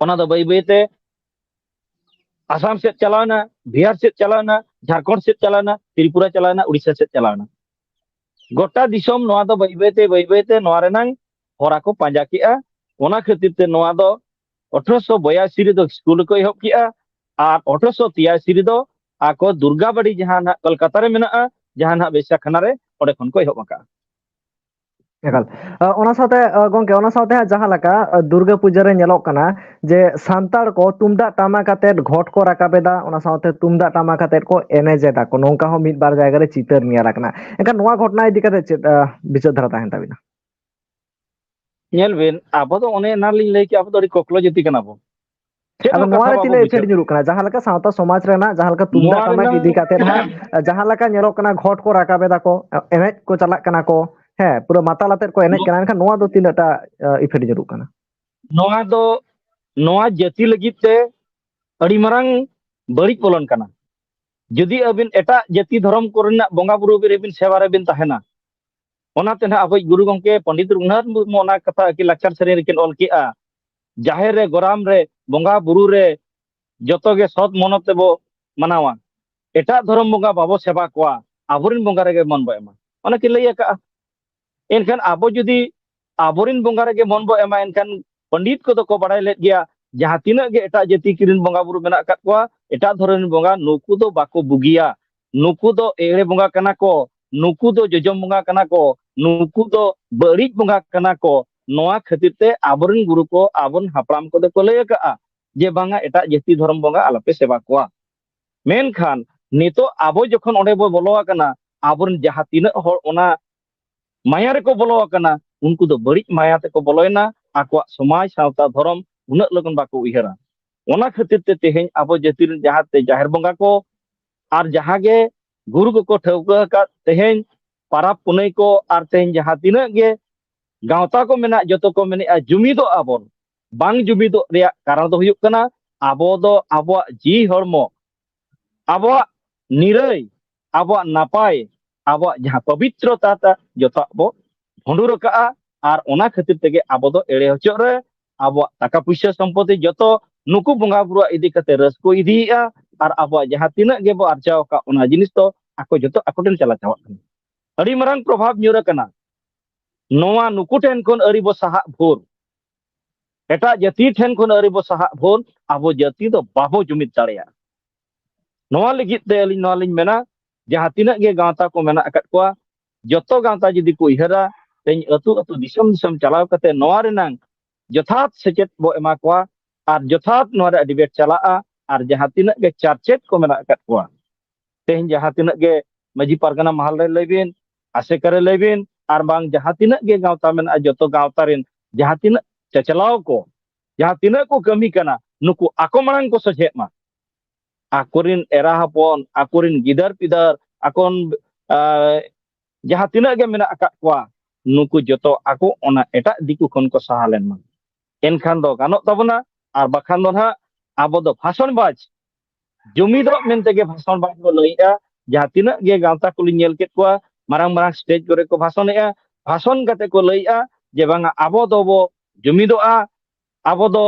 ᱚᱱᱟ ᱫᱚ ᱵᱟᱹᱭ ᱵᱟᱹᱭ ᱛᱮ ᱟᱥᱟᱢ ᱥᱮᱫ ᱪᱟᱞᱟᱣ ᱮᱱᱟ, ᱵᱤᱦᱟᱨ ᱥᱮᱫ ᱪᱟᱞᱟᱣ ᱮᱱᱟ, ᱡᱷᱟᱲᱠᱷᱚᱸᱰ ᱥᱮᱫ ᱪᱟᱞᱟᱣ ᱮᱱᱟ, ᱛᱨᱤᱯᱩᱨᱟ ᱪᱟᱞᱟᱣ ᱮᱱᱟ, ᱩᱲᱤᱥᱥᱟ ᱥᱮᱫ ᱪᱟᱞᱟᱣ ᱮᱱᱟ᱾ ᱜᱚᱴᱟ ᱫᱤᱥᱚᱢ ᱱᱚᱣᱟ ᱫᱚ ᱵᱟᱹᱭ ᱵᱟᱹᱭ ᱛᱮ, ᱵᱟᱹᱭ ᱵᱟᱹᱭ ᱛᱮ ᱱᱚᱣᱟ ᱨᱮᱱᱟᱝ ᱦᱚᱨᱟ ᱠᱚ ᱯᱟᱸᱡᱟ ᱠᱮᱜᱼᱟ᱾ ᱚᱱᱟ ᱠᱷᱟᱹᱛᱤᱨ ᱛᱮ ᱱᱚᱣᱟ ᱫᱚ ᱟᱴᱷᱨᱚᱥᱚ ᱵᱚᱭᱟᱥᱤ ᱨᱮᱫᱚ ᱥᱠᱩᱞ ᱨᱮᱠᱚ ᱮᱦᱚᱵ ᱠᱮᱜᱼᱟ, ᱟᱨ ᱟᱴᱷᱨᱚᱥᱚ ᱛᱤᱨᱟᱥᱤ ᱨᱮᱫᱚ ᱟᱠᱚ ᱫᱩᱨᱜᱟᱵᱟᱲᱤ ᱡᱟᱦᱟᱸ ᱱᱟᱜ ᱠᱚᱞᱠᱟᱛᱟ ᱨᱮ ᱢᱮᱱᱟᱜᱼᱟ, ᱡᱟᱦᱟᱸ ᱱᱟᱜ ᱵᱮᱥᱟᱠᱷᱟᱱᱟ ᱨᱮ, ᱚᱸᱰᱮ ᱠᱷᱚᱱ ᱠᱚ ᱮᱦᱚᱵ ᱟᱠᱟᱜᱼᱟ᱾ ᱮᱠᱟᱞ᱾ ᱟ, ᱚᱱᱟ ᱥᱟᱶᱛᱮ, ᱟ, ᱜᱚᱝᱠᱮ, ᱚᱱᱟ ᱥᱟᱶᱛᱮ ᱦᱟᱸᱜ ᱡᱟᱦᱟᱸ ᱞᱮᱠᱟ, ᱟ, ᱫᱩᱨᱜᱟᱹ ᱯᱩᱡᱟᱹ ᱨᱮ ᱧᱮᱞᱚᱜ ᱠᱟᱱᱟ ᱡᱮ ᱥᱟᱱᱛᱟᱲ ᱠᱚ ᱛᱩᱢᱫᱟᱜ ᱴᱟᱢᱟᱠ ᱟᱛᱮᱫ ᱜᱷᱚᱴ ᱠᱚ ᱨᱟᱠᱟᱵ ᱮᱫᱟ, ᱚᱱᱟ ᱥᱟᱶᱛᱮ ᱛᱩᱢᱫᱟᱜ ᱴᱟᱢᱟᱠ ᱟᱛᱮᱫ ᱠᱚ ᱮᱱᱮᱡ ᱮᱫᱟ ᱠᱚ, ᱱᱚᱝᱠᱟ ᱦᱚᱸ ᱢᱤᱫ ᱵᱟᱨ ᱡᱟᱭᱜᱟ ᱨᱮ ᱪᱤᱛᱟᱹᱨ ᱧᱮᱞ ᱟᱠᱟᱱᱟ᱾ ᱮᱱᱠᱷᱟᱱ ᱱᱚᱣᱟ ᱜᱷᱚᱴᱚᱱᱟ ᱤᱫᱤ ᱠᱟᱛᱮ ᱪᱮᱫ, ᱟ, ᱵᱤᱪᱟᱹᱨ ᱫᱷᱟᱨᱟ ᱛᱟᱦᱮᱱ ᱛᱟᱵᱤᱱᱟ? ᱧᱮᱞ ᱵᱤᱱ, ᱟᱵᱚ ᱫᱚ ᱚᱱᱮ ᱮᱱᱟᱱ ᱞᱤᱧ ᱞᱟᱹᱭ ᱠᱮᱜᱼᱟ, ᱟᱵᱚ ᱫᱚ ᱟᱹᱰᱤ ᱠᱚᱠᱞᱚ ᱡᱟᱹᱛᱤ ᱠᱟᱱᱟ ᱵᱚᱱ᱾ ᱪᱮᱫ ᱟᱫᱚ ᱦᱚᱸ ᱱᱚᱣᱟ ᱠᱟᱛᱷᱟ ᱨᱮ ᱵᱟᱵᱚ ᱛᱤᱱᱟᱹᱜ ᱵᱩᱡᱷᱟᱹᱣ᱾ Effect ᱧᱩᱨᱩᱜ ᱠᱟᱱᱟ? ᱡᱟᱦᱟᱸ ᱞᱮᱠᱟ ᱥᱟᱶᱛᱟ ᱥᱚᱢᱟᱡᱽ ᱨᱮᱱᱟᱜ ᱡᱟᱦᱟᱸ ᱞᱮᱠᱟ ᱛᱩᱢᱫᱟᱜ ᱱᱚᱣᱟ ᱴᱟᱢᱟᱠ ᱨᱮᱱᱟᱝ ᱤᱫᱤ ᱠᱟᱛᱮᱫ ᱦᱟᱸᱜ, ᱡᱟᱦᱟᱸ ᱞᱮᱠᱟ ᱧᱮᱞᱚᱜ ᱠᱟᱱᱟ, ᱜᱷᱚᱴ ᱠᱚ ᱨᱟᱠᱟᱵ ᱮᱫᱟ ᱠᱚ, ᱮᱱᱮᱡ ᱠᱚ ᱪᱟᱞᱟᱜ ᱠᱟᱱᱟ ᱠᱚ, ᱦᱮᱸ, ᱯᱩᱨᱟᱹ ᱢᱟᱛᱟᱞ ᱟᱛᱮᱫ ᱠᱚ ᱮᱱᱮᱡ ᱱᱚ-, ᱠᱟᱱᱟ, ᱮᱱᱠᱷᱟᱱ ᱱᱚᱣᱟ ᱫᱚ ᱛᱤᱱᱟᱹᱜ ᱴᱟ, ᱟ, effect ᱧᱩᱨᱩᱜ ᱠᱟᱱᱟ? ᱱᱚᱣᱟ ᱫᱚ, ᱱᱚᱣᱟ ᱡᱟᱹᱛᱤ ᱞᱟᱹᱜᱤᱫ ᱛᱮ ᱟᱹᱰᱤ ᱢᱟᱨᱟᱝ ᱵᱟᱹᱲᱤᱡ ᱵᱚᱞᱚᱱ ᱠᱟᱱᱟ᱾ ᱡᱩᱫᱤ ᱟᱹᱵᱤᱱ ᱮᱴᱟᱜ ᱡᱟᱹᱛᱤ ᱫᱷᱚᱨᱚᱢ ᱠᱚᱨᱮᱱᱟᱜ ᱵᱚᱸᱜᱟ ᱵᱩᱨᱩ ᱨᱮᱵᱤᱱ ᱥᱮᱵᱟ ᱨᱮᱵᱤᱱ ᱛᱟᱦᱮᱱᱟ, ᱚᱱᱟᱛᱮ ᱱᱟᱦᱟᱜ ᱟᱵᱚᱭᱤᱡ ᱜᱩᱨᱩ ᱜᱚᱢᱠᱮ ᱯᱚᱱᱰᱤᱛ ᱨᱚᱜᱷᱩᱱᱟᱛᱷ ᱢᱩᱨᱢᱩ ᱚᱱᱟ ᱠᱟᱛᱷᱟ ᱟᱹᱠᱤᱱ ᱞᱟᱠᱪᱟᱨ ᱥᱮᱨᱮᱧ ᱨᱮᱠᱤᱱ ᱚᱞ ᱠᱮᱜᱼᱟ, ᱡᱟᱦᱮᱨ ᱨᱮ, ᱜᱚᱨᱟᱢ ᱨᱮ, ᱵᱚᱸᱜᱟ ᱵᱩᱨᱩ ᱨᱮ ᱡᱚᱛᱚ ᱜᱮ ᱥᱚᱛ ᱢᱚᱱᱚᱛ ᱛᱮᱵᱚ ᱢᱟᱱᱟᱣᱟ᱾ ᱮᱴᱟᱜ ᱫᱷᱚᱨᱚᱢ ᱵᱚᱸᱜᱟ ᱵᱟᱵᱚ ᱥᱮᱵᱟ ᱠᱚᱣᱟ, ᱟᱵᱚᱨᱮᱱ ᱵᱚᱸᱜᱟ ᱨᱮᱜᱮ ᱢᱚᱱ ᱵᱚ ᱮᱢᱟ᱾ ᱚᱱᱟ ᱠᱤᱱ ᱞᱟᱹᱭ ᱟᱠᱟᱜᱼᱟ᱾ ᱮᱱᱠᱷᱟᱱ ᱟᱵᱚ ᱡᱩᱫᱤ ᱟᱵᱚᱨᱮᱱ ᱵᱚᱸᱜᱟ ᱨᱮᱜᱮ ᱢᱚᱱ ᱵᱚ ᱮᱢᱟ, ᱮᱱᱠᱷᱟᱱ ᱯᱚᱱᱰᱤᱛ ᱠᱚᱫᱚ ᱠᱚ ᱵᱟᱲᱟᱭ ᱞᱮᱫ ᱜᱮᱭᱟ, ᱡᱟᱦᱟᱸ ᱛᱤᱱᱟᱹᱜ ᱜᱮ ᱮᱴᱟᱜ ᱡᱟᱹᱛᱤ ᱠᱤᱨᱤᱧ ᱵᱚᱸᱜᱟ ᱵᱩᱨᱩ ᱢᱮᱱᱟᱜ ᱟᱠᱟᱫ ᱠᱚᱣᱟ, ᱮᱴᱟᱜ ᱫᱷᱚᱨᱚᱢ ᱨᱮᱱ ᱵᱚᱸᱜᱟ, ᱱᱩᱠᱩ ᱫᱚ ᱵᱟᱠᱚ ᱵᱩᱜᱤᱭᱟ, ᱱᱩᱠᱩ ᱫᱚ ᱮᱲᱮ ᱵᱚᱸᱜᱟ ᱠᱟᱱᱟ ᱠᱚ, ᱱᱩᱠᱩ ᱫᱚ ᱡᱚᱡᱚᱢ ᱵᱚᱸᱜᱟ ᱠᱟᱱᱟ ᱠᱚ, ᱱᱩᱠᱩ ᱫᱚ ᱵᱟᱹᱲᱤᱡ ᱵᱚᱸᱜᱟ ᱠᱟᱱᱟ ᱠᱚ᱾ ᱱᱚᱣᱟ ᱠᱷᱟᱹᱛᱤᱨ ᱛᱮ ᱟᱵᱚᱨᱮᱱ ᱜᱩᱨᱩ ᱠᱚ, ᱟᱵᱚᱨᱮᱱ ᱦᱟᱯᱲᱟᱢ ᱠᱚᱫᱚ ᱠᱚ ᱞᱟᱹᱭ ᱟᱠᱟᱫᱼᱟ ᱡᱮ ᱵᱟᱝᱟ, ᱮᱴᱟᱜ ᱡᱟᱹᱛᱤ ᱫᱷᱚᱨᱚᱢ ᱵᱚᱸᱜᱟ ᱟᱞᱚᱯᱮ ᱥᱮᱵᱟ ᱠᱚᱣᱟ᱾ ᱢᱮᱱᱠᱷᱟᱱ ᱱᱤᱛᱚᱜ ᱟᱵᱚ ᱡᱚᱠᱷᱚᱱ ᱚᱸᱰᱮ ᱵᱚ ᱵᱚᱞᱚ ᱟᱠᱟᱱᱟ, ᱟᱵᱚᱨᱮᱱ ᱡᱟᱦᱟᱸ ᱛᱤᱱᱟᱹᱜ ᱦᱚᱲ ᱚᱱᱟ ᱢᱟᱭᱟ ᱨᱮᱠᱚ ᱵᱚᱞᱚ ᱟᱠᱟᱱᱟ, ᱩᱱᱠᱩ ᱫᱚ ᱵᱟᱹᱲᱤᱡ ᱢᱟᱭᱟ ᱛᱮᱠᱚ ᱵᱚᱞᱚᱭᱮᱱᱟ᱾ ᱟᱠᱚᱣᱟᱜ ᱥᱚᱢᱟᱡᱽ, ᱥᱟᱶᱛᱟ, ᱫᱷᱚᱨᱚᱢ ᱩᱱᱟᱹᱜ ᱞᱚᱜᱚᱱ ᱵᱟᱠᱚ ᱩᱭᱦᱟᱹᱨᱟ᱾ ᱚᱱᱟ ᱠᱷᱟᱹᱛᱤᱨ ᱛᱮ ᱛᱮᱦᱮᱧ ᱟᱵᱚ ᱡᱟᱹᱛᱤ ᱨᱮᱱ ᱡᱟᱦᱟᱸ ᱛᱮ ᱡᱟᱦᱮᱨ ᱵᱚᱸᱜᱟ ᱠᱚ ᱟᱨ ᱡᱟᱦᱟᱸ ᱜᱮ ᱜᱩᱨᱩ ᱠᱚᱠᱚ ᱴᱷᱟᱹᱣᱠᱟᱹ ᱟᱠᱟᱫ, ᱛᱮᱦᱮᱧ ᱯᱟᱨᱟᱵᱽ ᱯᱩᱱᱟᱹᱭ ᱠᱚ ᱟᱨ ᱛᱮᱦᱮᱧ ᱡᱟᱦᱟᱸ ᱛᱤᱱᱟᱹᱜ ᱜᱮ ᱜᱟᱶᱛᱟ ᱠᱚ ᱢᱮᱱᱟᱜ, ᱡᱚᱛᱚ ᱠᱚ ᱢᱮᱱᱮᱫᱼᱟ ᱡᱩᱢᱤᱫᱚᱜ ᱟᱵᱚᱱ᱾ ᱵᱟᱝ ᱡᱩᱢᱤᱫᱚᱜ ᱨᱮᱭᱟᱜ ᱠᱟᱨᱚᱱ ᱫᱚ ᱦᱩᱭᱩᱜ ᱠᱟᱱᱟ, ᱟᱵᱚ ᱫᱚ ᱟᱵᱚᱣᱟᱜ ᱡᱤᱣᱤ ᱦᱚᱲᱢᱚ, ᱟᱵᱚᱣᱟᱜ ᱱᱤᱨᱟᱹᱭ, ᱟᱵᱚᱣᱟᱜ ᱱᱟᱯᱟᱭ, ᱟᱵᱚᱣᱟᱜ ᱡᱟᱦᱟᱸ ᱯᱚᱵᱤᱛᱨᱚᱛᱟ ᱛᱟ-, ᱡᱚᱛᱚᱣᱟᱜ ᱵᱚ ᱵᱷᱩᱸᱰᱩᱨ ᱟᱠᱟᱜᱼᱟ᱾ ᱟᱨ ᱚᱱᱟ ᱠᱷᱟᱹᱛᱤᱨ ᱛᱮᱜᱮ ᱟᱵᱚ ᱫᱚ ᱮᱲᱮ ᱦᱚᱪᱚᱜ ᱨᱮ, ᱟᱵᱚᱣᱟᱜ ᱴᱟᱠᱟ ᱯᱩᱭᱥᱟᱹ ᱥᱚᱢᱯᱚᱛᱤ ᱡᱚᱛᱚ ᱱᱩᱠᱩ ᱵᱚᱸᱜᱟ ᱵᱩᱨᱩᱣᱟᱜ ᱤᱫᱤ ᱠᱟᱛᱮ ᱨᱟᱹᱥᱠᱟᱹ ᱤᱫᱤᱭᱮᱫᱼᱟ᱾ ᱟᱨ ᱟᱵᱚᱣᱟᱜ ᱡᱟᱦᱟᱸ ᱛᱤᱱᱟᱹᱜ ᱜᱮᱵᱚ ᱟᱨᱡᱟᱣ ᱟᱠᱟᱫ, ᱚᱱᱟ ᱡᱤᱱᱤᱥ ᱫᱚ ᱟᱠᱚ ᱡᱚᱛᱚ ᱟᱠᱚ ᱴᱷᱮᱱ ᱪᱟᱞᱟᱣ ᱪᱟᱵᱟᱜ ᱠᱟᱱᱟ᱾ ᱟᱹᱰᱤ ᱢᱟᱨᱟᱝ ᱯᱨᱚᱵᱷᱟᱵᱽ ᱧᱩᱨ ᱟᱠᱟᱱᱟ᱾ ᱱᱚᱣᱟ ᱱᱩᱠᱩ ᱴᱷᱮᱱ ᱠᱷᱚᱱ ᱟᱹᱣᱨᱤ ᱵᱚ ᱥᱟᱦᱟᱜ ᱵᱷᱳᱨ, ᱮᱴᱟᱜ ᱡᱟᱹᱛᱤ ᱴᱷᱮᱱ ᱠᱷᱚᱱ ᱟᱹᱣᱨᱤ ᱵᱚ ᱥᱟᱦᱟᱜ ᱵᱷᱳᱨ, ᱟᱵᱚ ᱡᱟᱹᱛᱤ ᱫᱚ ᱵᱟᱵᱚ ᱡᱩᱢᱤᱫ ᱫᱟᱲᱮᱭᱟᱜᱼᱟ᱾ ᱱᱚᱣᱟ ᱞᱟᱹᱜᱤᱫ ᱛᱮ ᱟᱹᱞᱤᱧ ᱱᱚᱣᱟ ᱞᱤᱧ ᱢᱮᱱᱟ, ᱡᱟᱦᱟᱸ ᱛᱤᱱᱟᱹᱜ ᱜᱮ ᱜᱟᱶᱛᱟ ᱠᱚ ᱢᱮᱱᱟᱜ ᱟᱠᱟᱫ ᱠᱚᱣᱟ, ᱡᱚᱛᱚ ᱜᱟᱶᱛᱟ ᱡᱩᱫᱤ ᱠᱚ ᱩᱭᱦᱟᱹᱨᱟ, ᱛᱮᱦᱮᱧ ᱟᱹᱛᱩ ᱟᱹᱛᱩ, ᱫᱤᱥᱚᱢ ᱫᱤᱥᱚᱢ ᱪᱟᱞᱟᱣ ᱠᱟᱛᱮ ᱱᱚᱣᱟ ᱨᱮᱱᱟᱝ ᱡᱚᱛᱷᱟᱛ ᱥᱮᱪᱮᱫ ᱵᱚ ᱮᱢᱟ ᱠᱚᱣᱟ ᱟᱨ ᱡᱚᱛᱷᱟᱛ ᱱᱚᱣᱟ ᱨᱮᱭᱟᱜ ᱰᱤᱵᱮᱴ ᱪᱟᱞᱟᱜᱼᱟ᱾ ᱟᱨ ᱡᱟᱦᱟᱸ ᱛᱤᱱᱟᱹᱜ ᱜᱮ ᱪᱟᱨᱪᱮᱫ ᱠᱚ ᱢᱮᱱᱟᱜ ᱟᱠᱟᱫ ᱠᱚᱣᱟ, ᱛᱮᱦᱮᱧ ᱡᱟᱦᱟᱸ ᱛᱤᱱᱟᱹᱜ ᱜᱮ ᱢᱟᱹᱡᱷᱤ ᱯᱟᱨᱜᱟᱱᱟ ᱢᱟᱦᱟᱞ ᱨᱮ ᱞᱟᱹᱭ ᱵᱤᱱ, ᱟᱥᱮᱠᱟ ᱨᱮ ᱞᱟᱹᱭ ᱵᱤᱱ, ᱟᱨ ᱵᱟᱝ ᱡᱟᱦᱟᱸ ᱛᱤᱱᱟᱹᱜ ᱜᱮ ᱜᱟᱶᱛᱟ ᱢᱮᱱᱟᱜᱼᱟ, ᱡᱚᱛᱚ ᱜᱟᱶᱛᱟ ᱨᱮᱱ ᱡᱟᱦᱟᱸ ᱛᱤᱱᱟᱹᱜ ᱪᱟᱪᱞᱟᱣ ᱠᱚ, ᱡᱟᱦᱟᱸ ᱛᱤᱱᱟᱹᱜ ᱠᱚ ᱠᱟᱹᱢᱤ ᱠᱟᱱᱟ, ᱱᱩᱠᱩ ᱟᱠᱚ ᱢᱟᱲᱟᱝ ᱠᱚ ᱥᱚᱡᱷᱮᱜ ᱢᱟ᱾ ᱟᱠᱚᱨᱮᱱ ᱮᱨᱟ ᱦᱚᱯᱚᱱ, ᱟᱠᱚᱨᱮᱱ ᱜᱤᱫᱟᱹᱨ ᱯᱤᱫᱟᱹᱨ, ᱟᱠᱚ, ᱟ, ᱡᱟᱦᱟᱸ ᱛᱤᱱᱟᱹᱜ ᱜᱮ ᱢᱮᱱᱟᱜ ᱟᱠᱟᱫ ᱠᱚᱣᱟ, ᱱᱩᱠᱩ ᱡᱚᱛᱚ ᱟᱠᱚ ᱚᱱᱟ ᱮᱴᱟᱜ ᱫᱤᱠᱩ ᱠᱷᱚᱱ ᱠᱚ ᱥᱟᱦᱟ ᱞᱮᱱ ᱢᱟ᱾ ᱮᱱᱠᱷᱟᱱ ᱫᱚ ᱜᱟᱱᱚᱜ ᱛᱟᱵᱚᱱᱟ᱾ ᱟᱨ ᱵᱟᱠᱷᱟᱱ ᱫᱚ ᱱᱟᱦᱟᱜ ᱟᱵᱚ ᱫᱚ ᱵᱷᱟᱥᱚᱱ ᱵᱟᱡᱽ, ᱡᱩᱢᱤᱫᱚᱜ ᱢᱮᱱᱛᱮ ᱜᱮ ᱵᱷᱟᱥᱚᱱ ᱵᱟᱡᱽ ᱵᱚ ᱞᱟᱹᱭᱮᱜᱼᱟ᱾ ᱡᱟᱦᱟᱸ ᱛᱤᱱᱟᱹᱜ ᱜᱮ ᱜᱟᱶᱛᱟ ᱠᱚᱞᱤᱧ ᱧᱮᱞ ᱠᱮᱫ ᱠᱚᱣᱟ, ᱢᱟᱨᱟᱝ ᱢᱟᱨᱟᱝ ᱥᱴᱮᱡᱽ ᱠᱚᱨᱮ ᱠᱚ ᱵᱷᱟᱥᱚᱱᱮᱜᱼᱟ, ᱵᱷᱟᱥᱚᱱ ᱠᱟᱛᱮ ᱠᱚ ᱞᱟᱹᱭᱮᱜᱼᱟ ᱡᱮ ᱵᱟᱝᱟ, ᱟᱵᱚ ᱫᱚᱵᱚ ᱡᱩᱢᱤᱫᱚᱜᱼᱟ, ᱟᱵᱚ ᱫᱚ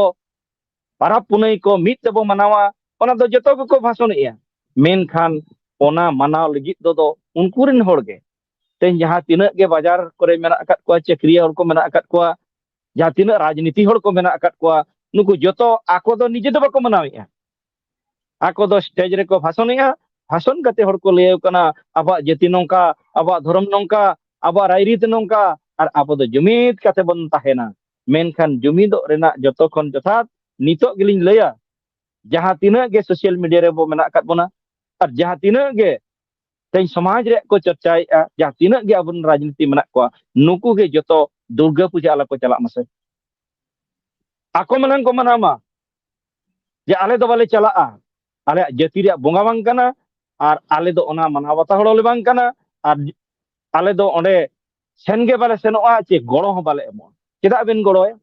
ᱯᱟᱨᱟᱵᱽ ᱯᱩᱱᱟᱹᱭ ᱠᱚ ᱢᱤᱫ ᱛᱮᱵᱚ ᱢᱟᱱᱟᱣᱟ᱾ ᱚᱱᱟ ᱫᱚ ᱡᱚᱛᱚ ᱜᱮᱠᱚ ᱵᱷᱟᱥᱚᱱᱮᱜᱼᱟ, ᱢᱮᱱᱠᱷᱟᱱ ᱚᱱᱟ ᱢᱟᱱᱟᱣ ᱞᱟᱹᱜᱤᱫ ᱫᱚ, ᱫᱚ ᱩᱱᱠᱩ ᱨᱮᱱ ᱦᱚᱲ ᱜᱮ, ᱛᱮᱦᱮᱧ ᱡᱟᱦᱟᱸ ᱛᱤᱱᱟᱹᱜ ᱜᱮ ᱵᱟᱡᱟᱨ ᱠᱚᱨᱮ ᱢᱮᱱᱟᱜ ᱟᱠᱟᱫ ᱠᱚᱣᱟ, ᱪᱟᱹᱠᱨᱤᱭᱟᱹ ᱦᱚᱲ ᱠᱚ ᱢᱮᱱᱟᱜ ᱟᱠᱟᱫ ᱠᱚᱣᱟ, ᱡᱟᱦᱟᱸ ᱛᱤᱱᱟᱹᱜ ᱨᱟᱡᱽᱱᱤᱛᱤ ᱦᱚᱲ ᱠᱚ ᱢᱮᱱᱟᱜ ᱟᱠᱟᱫ ᱠᱚᱣᱟ, ᱱᱩᱠᱩ ᱡᱚᱛᱚ ᱟᱠᱚ ᱫᱚ ᱱᱤᱡᱮ ᱫᱚ ᱵᱟᱠᱚ ᱢᱟᱱᱟᱣᱮᱫᱼᱟ᱾ ᱟᱠᱚ ᱫᱚ ᱥᱴᱮᱡ ᱨᱮᱠᱚ ᱵᱷᱟᱥᱚᱱᱮᱜᱼᱟ, ᱵᱷᱟᱥᱚᱱ ᱠᱟᱛᱮ ᱦᱚᱲ ᱠᱚ ᱞᱟᱹᱭ ᱠᱟᱱᱟ, ᱟᱵᱚᱣᱟᱜ ᱡᱟᱹᱛᱤ ᱱᱚᱝᱠᱟ, ᱟᱵᱚᱣᱟᱜ ᱫᱷᱚᱨᱚᱢ ᱱᱚᱝᱠᱟ, ᱟᱵᱚᱣᱟᱜ ᱨᱟᱭᱨᱤᱛ ᱱᱚᱝᱠᱟ, ᱟᱨ ᱟᱵᱚ ᱫᱚ ᱡᱩᱢᱤᱫ ᱠᱟᱛᱮ ᱵᱚᱱ ᱛᱟᱦᱮᱱᱟ᱾ ᱢᱮᱱᱠᱷᱟᱱ ᱡᱩᱢᱤᱫᱚᱜ ᱨᱮᱱᱟᱜ ᱡᱚᱛᱚ ᱠᱷᱚᱱ ᱡᱚᱛᱷᱟᱛ ᱱᱤᱛᱚᱜ ᱜᱮᱞᱤᱧ ᱞᱟᱹᱭᱟ, ᱡᱟᱦᱟᱸ ᱛᱤᱱᱟᱹᱜ ᱜᱮ ᱥᱳᱥᱟᱞ ᱢᱤᱰᱤᱭᱟ ᱨᱮᱵᱚ ᱢᱮᱱᱟᱜ ᱟᱠᱟᱫ ᱵᱚᱱᱟ, ᱟᱨ ᱡᱟᱦᱟᱸ ᱛᱤᱱᱟᱹᱜ ᱜᱮ ᱛᱮᱦᱮᱧ ᱥᱚᱢᱟᱡᱽ ᱨᱮᱭᱟᱜ ᱠᱚ ᱪᱚᱨᱪᱟᱭᱮᱫᱼᱟ, ᱡᱟᱦᱟᱸ ᱛᱤᱱᱟᱹᱜ ᱜᱮ ᱟᱵᱚᱨᱮᱱ ᱨᱟᱡᱽᱱᱤᱛᱤ ᱢᱮᱱᱟᱜ ᱠᱚᱣᱟ, ᱱᱩᱠᱩ ᱜᱮ ᱡᱚᱛᱚ ᱫᱩᱨᱜᱟᱹ ᱯᱩᱡᱟᱹ ᱟᱞᱚ ᱠᱚ ᱪᱟᱞᱟᱜ ᱢᱟᱥᱮ᱾ ᱟᱠᱚ ᱢᱟᱱᱟᱝ ᱠᱚ ᱢᱟᱱᱟᱣ ᱢᱟ ᱡᱮ ᱟᱞᱮ ᱫᱚ ᱵᱟᱞᱮ ᱪᱟᱞᱟᱜᱼᱟ, ᱟᱞᱮᱭᱟᱜ ᱡᱟᱹᱛᱤ ᱨᱮᱭᱟᱜ ᱵᱚᱸᱜᱟ ᱵᱟᱝ ᱠᱟᱱᱟ, ᱟᱨ ᱟᱞᱮ ᱫᱚ ᱚᱱᱟ ᱢᱟᱱᱟᱣ ᱵᱟᱛᱟᱣ ᱦᱚᱲ ᱦᱚᱸᱞᱮ ᱵᱟᱝ ᱠᱟᱱᱟ, ᱟᱨ ᱟᱞᱮ ᱫᱚ ᱚᱸᱰᱮ ᱥᱮᱱ ᱜᱮ ᱵᱟᱞᱮ ᱥᱮᱱᱚᱜᱼᱟ, ᱪᱮ ᱜᱚᱲᱚ ᱦᱚᱸ ᱵᱟᱞᱮ ᱮᱢᱚᱜᱼᱟ᱾ ᱪᱮᱫᱟᱜ ᱵᱮᱱ ᱜᱚᱲᱚᱭᱟ?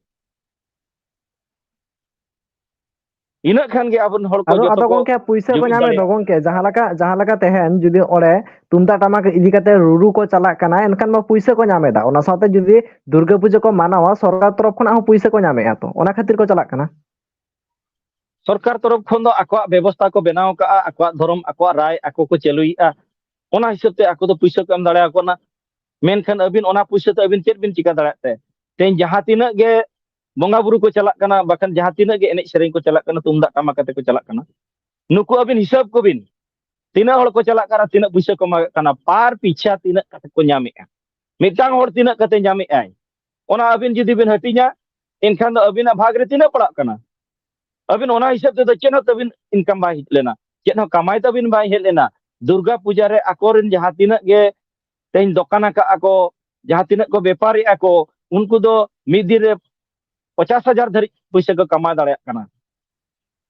ᱤᱱᱟᱹᱜ ᱠᱷᱟᱱ ᱜᱮ ᱟᱵᱚᱨᱮᱱ ᱦᱚᱲ ᱠᱚ ᱟᱫᱚ, ᱡᱚᱛᱚ ᱟᱫᱚ ᱠᱚ ᱜᱚᱝᱠᱮ, ᱯᱩᱭᱥᱟᱹ ᱠᱚ ᱡᱩᱢᱤᱫ ᱧᱟᱢᱮᱫ ᱫᱚ ᱫᱟᱲᱮᱭᱟᱜᱼᱟ᱾ ᱜᱚᱝᱠᱮ, ᱡᱟᱦᱟᱸ ᱞᱮᱠᱟ, ᱡᱟᱦᱟᱸ ᱞᱮᱠᱟ ᱛᱮᱦᱮᱧ ᱡᱩᱫᱤ ᱚᱸᱰᱮ ᱛᱩᱢᱫᱟᱜ ᱴᱟᱢᱟᱠ ᱤᱫᱤ ᱠᱟᱛᱮ ᱨᱩᱨᱩ ᱠᱚ ᱪᱟᱞᱟᱜ ᱠᱟᱱᱟ, ᱮᱱᱠᱷᱟᱱ ᱢᱟ ᱯᱩᱭᱥᱟᱹ ᱠᱚ ᱧᱟᱢ ᱮᱫᱟ᱾ ᱚᱱᱟ ᱥᱟᱶᱛᱮ ᱡᱩᱫᱤ ᱫᱩᱨᱜᱟᱹ ᱯᱩᱡᱟᱹ ᱠᱚ ᱢᱟᱱᱟᱣᱟ, ᱥᱚᱨᱠᱟᱨ ᱛᱚᱨᱚᱯ ᱠᱷᱚᱱᱟᱜ ᱦᱚᱸ ᱯᱩᱭᱥᱟᱹ ᱠᱚ ᱧᱟᱢᱮᱫᱼᱟ, ᱛᱚ ᱚᱱᱟ ᱠᱷᱟᱹᱛᱤᱨ ᱠᱚ ᱪᱟᱞᱟᱜ ᱠᱟᱱᱟ᱾ ᱥᱚᱨᱠᱟᱨ ᱛᱚᱨᱚᱯ ᱠᱷᱚᱱ ᱫᱚ ᱟᱠᱚᱣᱟᱜ ᱵᱮᱵᱚᱥᱛᱷᱟ ᱠᱚ ᱵᱮᱱᱟᱣ ᱠᱟᱜᱼᱟ, ᱟᱠᱚᱣᱟᱜ ᱫᱷᱚᱨᱚᱢ, ᱟᱠᱚᱣᱟᱜ ᱨᱟᱭ ᱟᱠᱚ ᱠᱚ ᱪᱟᱹᱞᱩᱭᱮᱫᱼᱟ, ᱚᱱᱟ ᱦᱤᱥᱟᱹᱵ ᱛᱮ ᱟᱠᱚ ᱫᱚ ᱯᱩᱭᱥᱟᱹ ᱠᱚ ᱮᱢ ᱫᱟᱲᱮᱭᱟᱠᱚ ᱠᱟᱱᱟ᱾ ᱢᱮᱱᱠᱷᱟᱱ ᱟᱹᱵᱤᱱ ᱚᱱᱟ ᱯᱩᱭᱥᱟᱹ ᱛᱮ ᱟᱹᱵᱤᱱ ᱪᱮᱫ ᱵᱤᱱ ᱪᱤᱠᱟᱹ ᱫᱟᱲᱮᱭᱟᱜ ᱛᱮ? ᱛᱮᱦᱮᱧ ᱡᱟᱦᱟᱸ ᱛᱤᱱᱟᱹᱜ ᱜᱮ ᱵᱚᱸᱜᱟ ᱵᱩᱨᱩ ᱠᱚ ᱪᱟᱞᱟᱜ ᱠᱟᱱᱟ, ᱵᱟᱠᱷᱟᱱ ᱡᱟᱦᱟᱸ ᱛᱤᱱᱟᱹᱜ ᱜᱮ ᱮᱱᱮᱡ ᱥᱮᱨᱮᱧ ᱠᱚ ᱪᱟᱞᱟᱜ ᱠᱟᱱᱟ, ᱛᱩᱢᱫᱟᱜ ᱴᱟᱢᱟᱠ ᱠᱟᱛᱮ ᱠᱚ ᱪᱟᱞᱟᱜ ᱠᱟᱱᱟ, ᱱᱩᱠᱩ ᱟᱹᱵᱤᱱ ᱦᱤᱥᱟᱹᱵ ᱠᱚᱵᱤᱱ, ᱛᱤᱱᱟᱹᱜ ᱦᱚᱲ ᱠᱚ ᱪᱟᱞᱟᱜ ᱠᱟᱱᱟ, ᱛᱤᱱᱟᱹᱜ ᱯᱩᱭᱥᱟᱹ ᱠᱚ ᱮᱢᱟᱜ ᱠᱟᱱᱟ, ᱯᱟᱨ ᱯᱤᱪᱷᱟ ᱛᱤᱱᱟᱹᱜ ᱠᱟᱛᱮ ᱠᱚ ᱧᱟᱢᱮᱜᱼᱟ, ᱢᱤᱫᱴᱟᱝ ᱦᱚᱲ ᱛᱤᱱᱟᱹᱜ ᱠᱟᱛᱮ ᱧᱟᱢᱮᱜᱼᱟᱭ, ᱚᱱᱟ ᱟᱹᱵᱤᱱ ᱡᱩᱫᱤ ᱵᱤᱱ ᱦᱟᱹᱴᱤᱧᱟ, ᱮᱱᱠᱷᱟᱱ ᱫᱚ ᱟᱹᱵᱤᱱᱟᱜ ᱵᱷᱟᱜᱽ ᱨᱮ ᱛᱤᱱᱟᱹᱜ ᱯᱟᱲᱟᱜ ᱠᱟᱱᱟ? ᱟᱹᱵᱤᱱ ᱚᱱᱟ ᱦᱤᱥᱟᱹᱵ ᱛᱮᱫᱚ ᱪᱮᱫ ᱦᱚᱸ ᱛᱟᱹᱵᱤᱱ ᱤᱱᱠᱟᱢ ᱵᱟᱭ ᱦᱮᱡ ᱞᱮᱱᱟ, ᱪᱮᱫ ᱦᱚᱸ ᱠᱟᱢᱟᱭ ᱛᱟᱹᱵᱤᱱ ᱵᱟᱭ ᱦᱮᱡ ᱞᱮᱱᱟ᱾ ᱫᱩᱨᱜᱟ ᱯᱩᱡᱟ ᱨᱮ ᱟᱠᱚᱨᱮᱱ ᱡᱟᱦᱟᱸ ᱛᱤᱱᱟᱹᱜ ᱜᱮ ᱛᱮᱦᱮᱧ ᱫᱚᱠᱟᱱ ᱟᱠᱟᱫᱼᱟ ᱠᱚ, ᱡᱟᱦᱟᱸ ᱛᱤᱱᱟᱹᱜ ᱠᱚ ᱵᱮᱯᱟᱨᱮᱜᱼᱟ ᱠᱚ, ᱩᱱᱠᱩ ᱫᱚ ᱢᱤᱫ ᱫᱤᱱ ᱨᱮ ᱯᱚᱪᱟᱥ ᱦᱟᱡᱟᱨ ᱫᱷᱟᱹᱨᱤᱡ ᱯᱩᱭᱥᱟᱹ ᱠᱚ ᱠᱟᱢᱟᱣ ᱫᱟᱲᱮᱭᱟᱜ ᱠᱟᱱᱟ᱾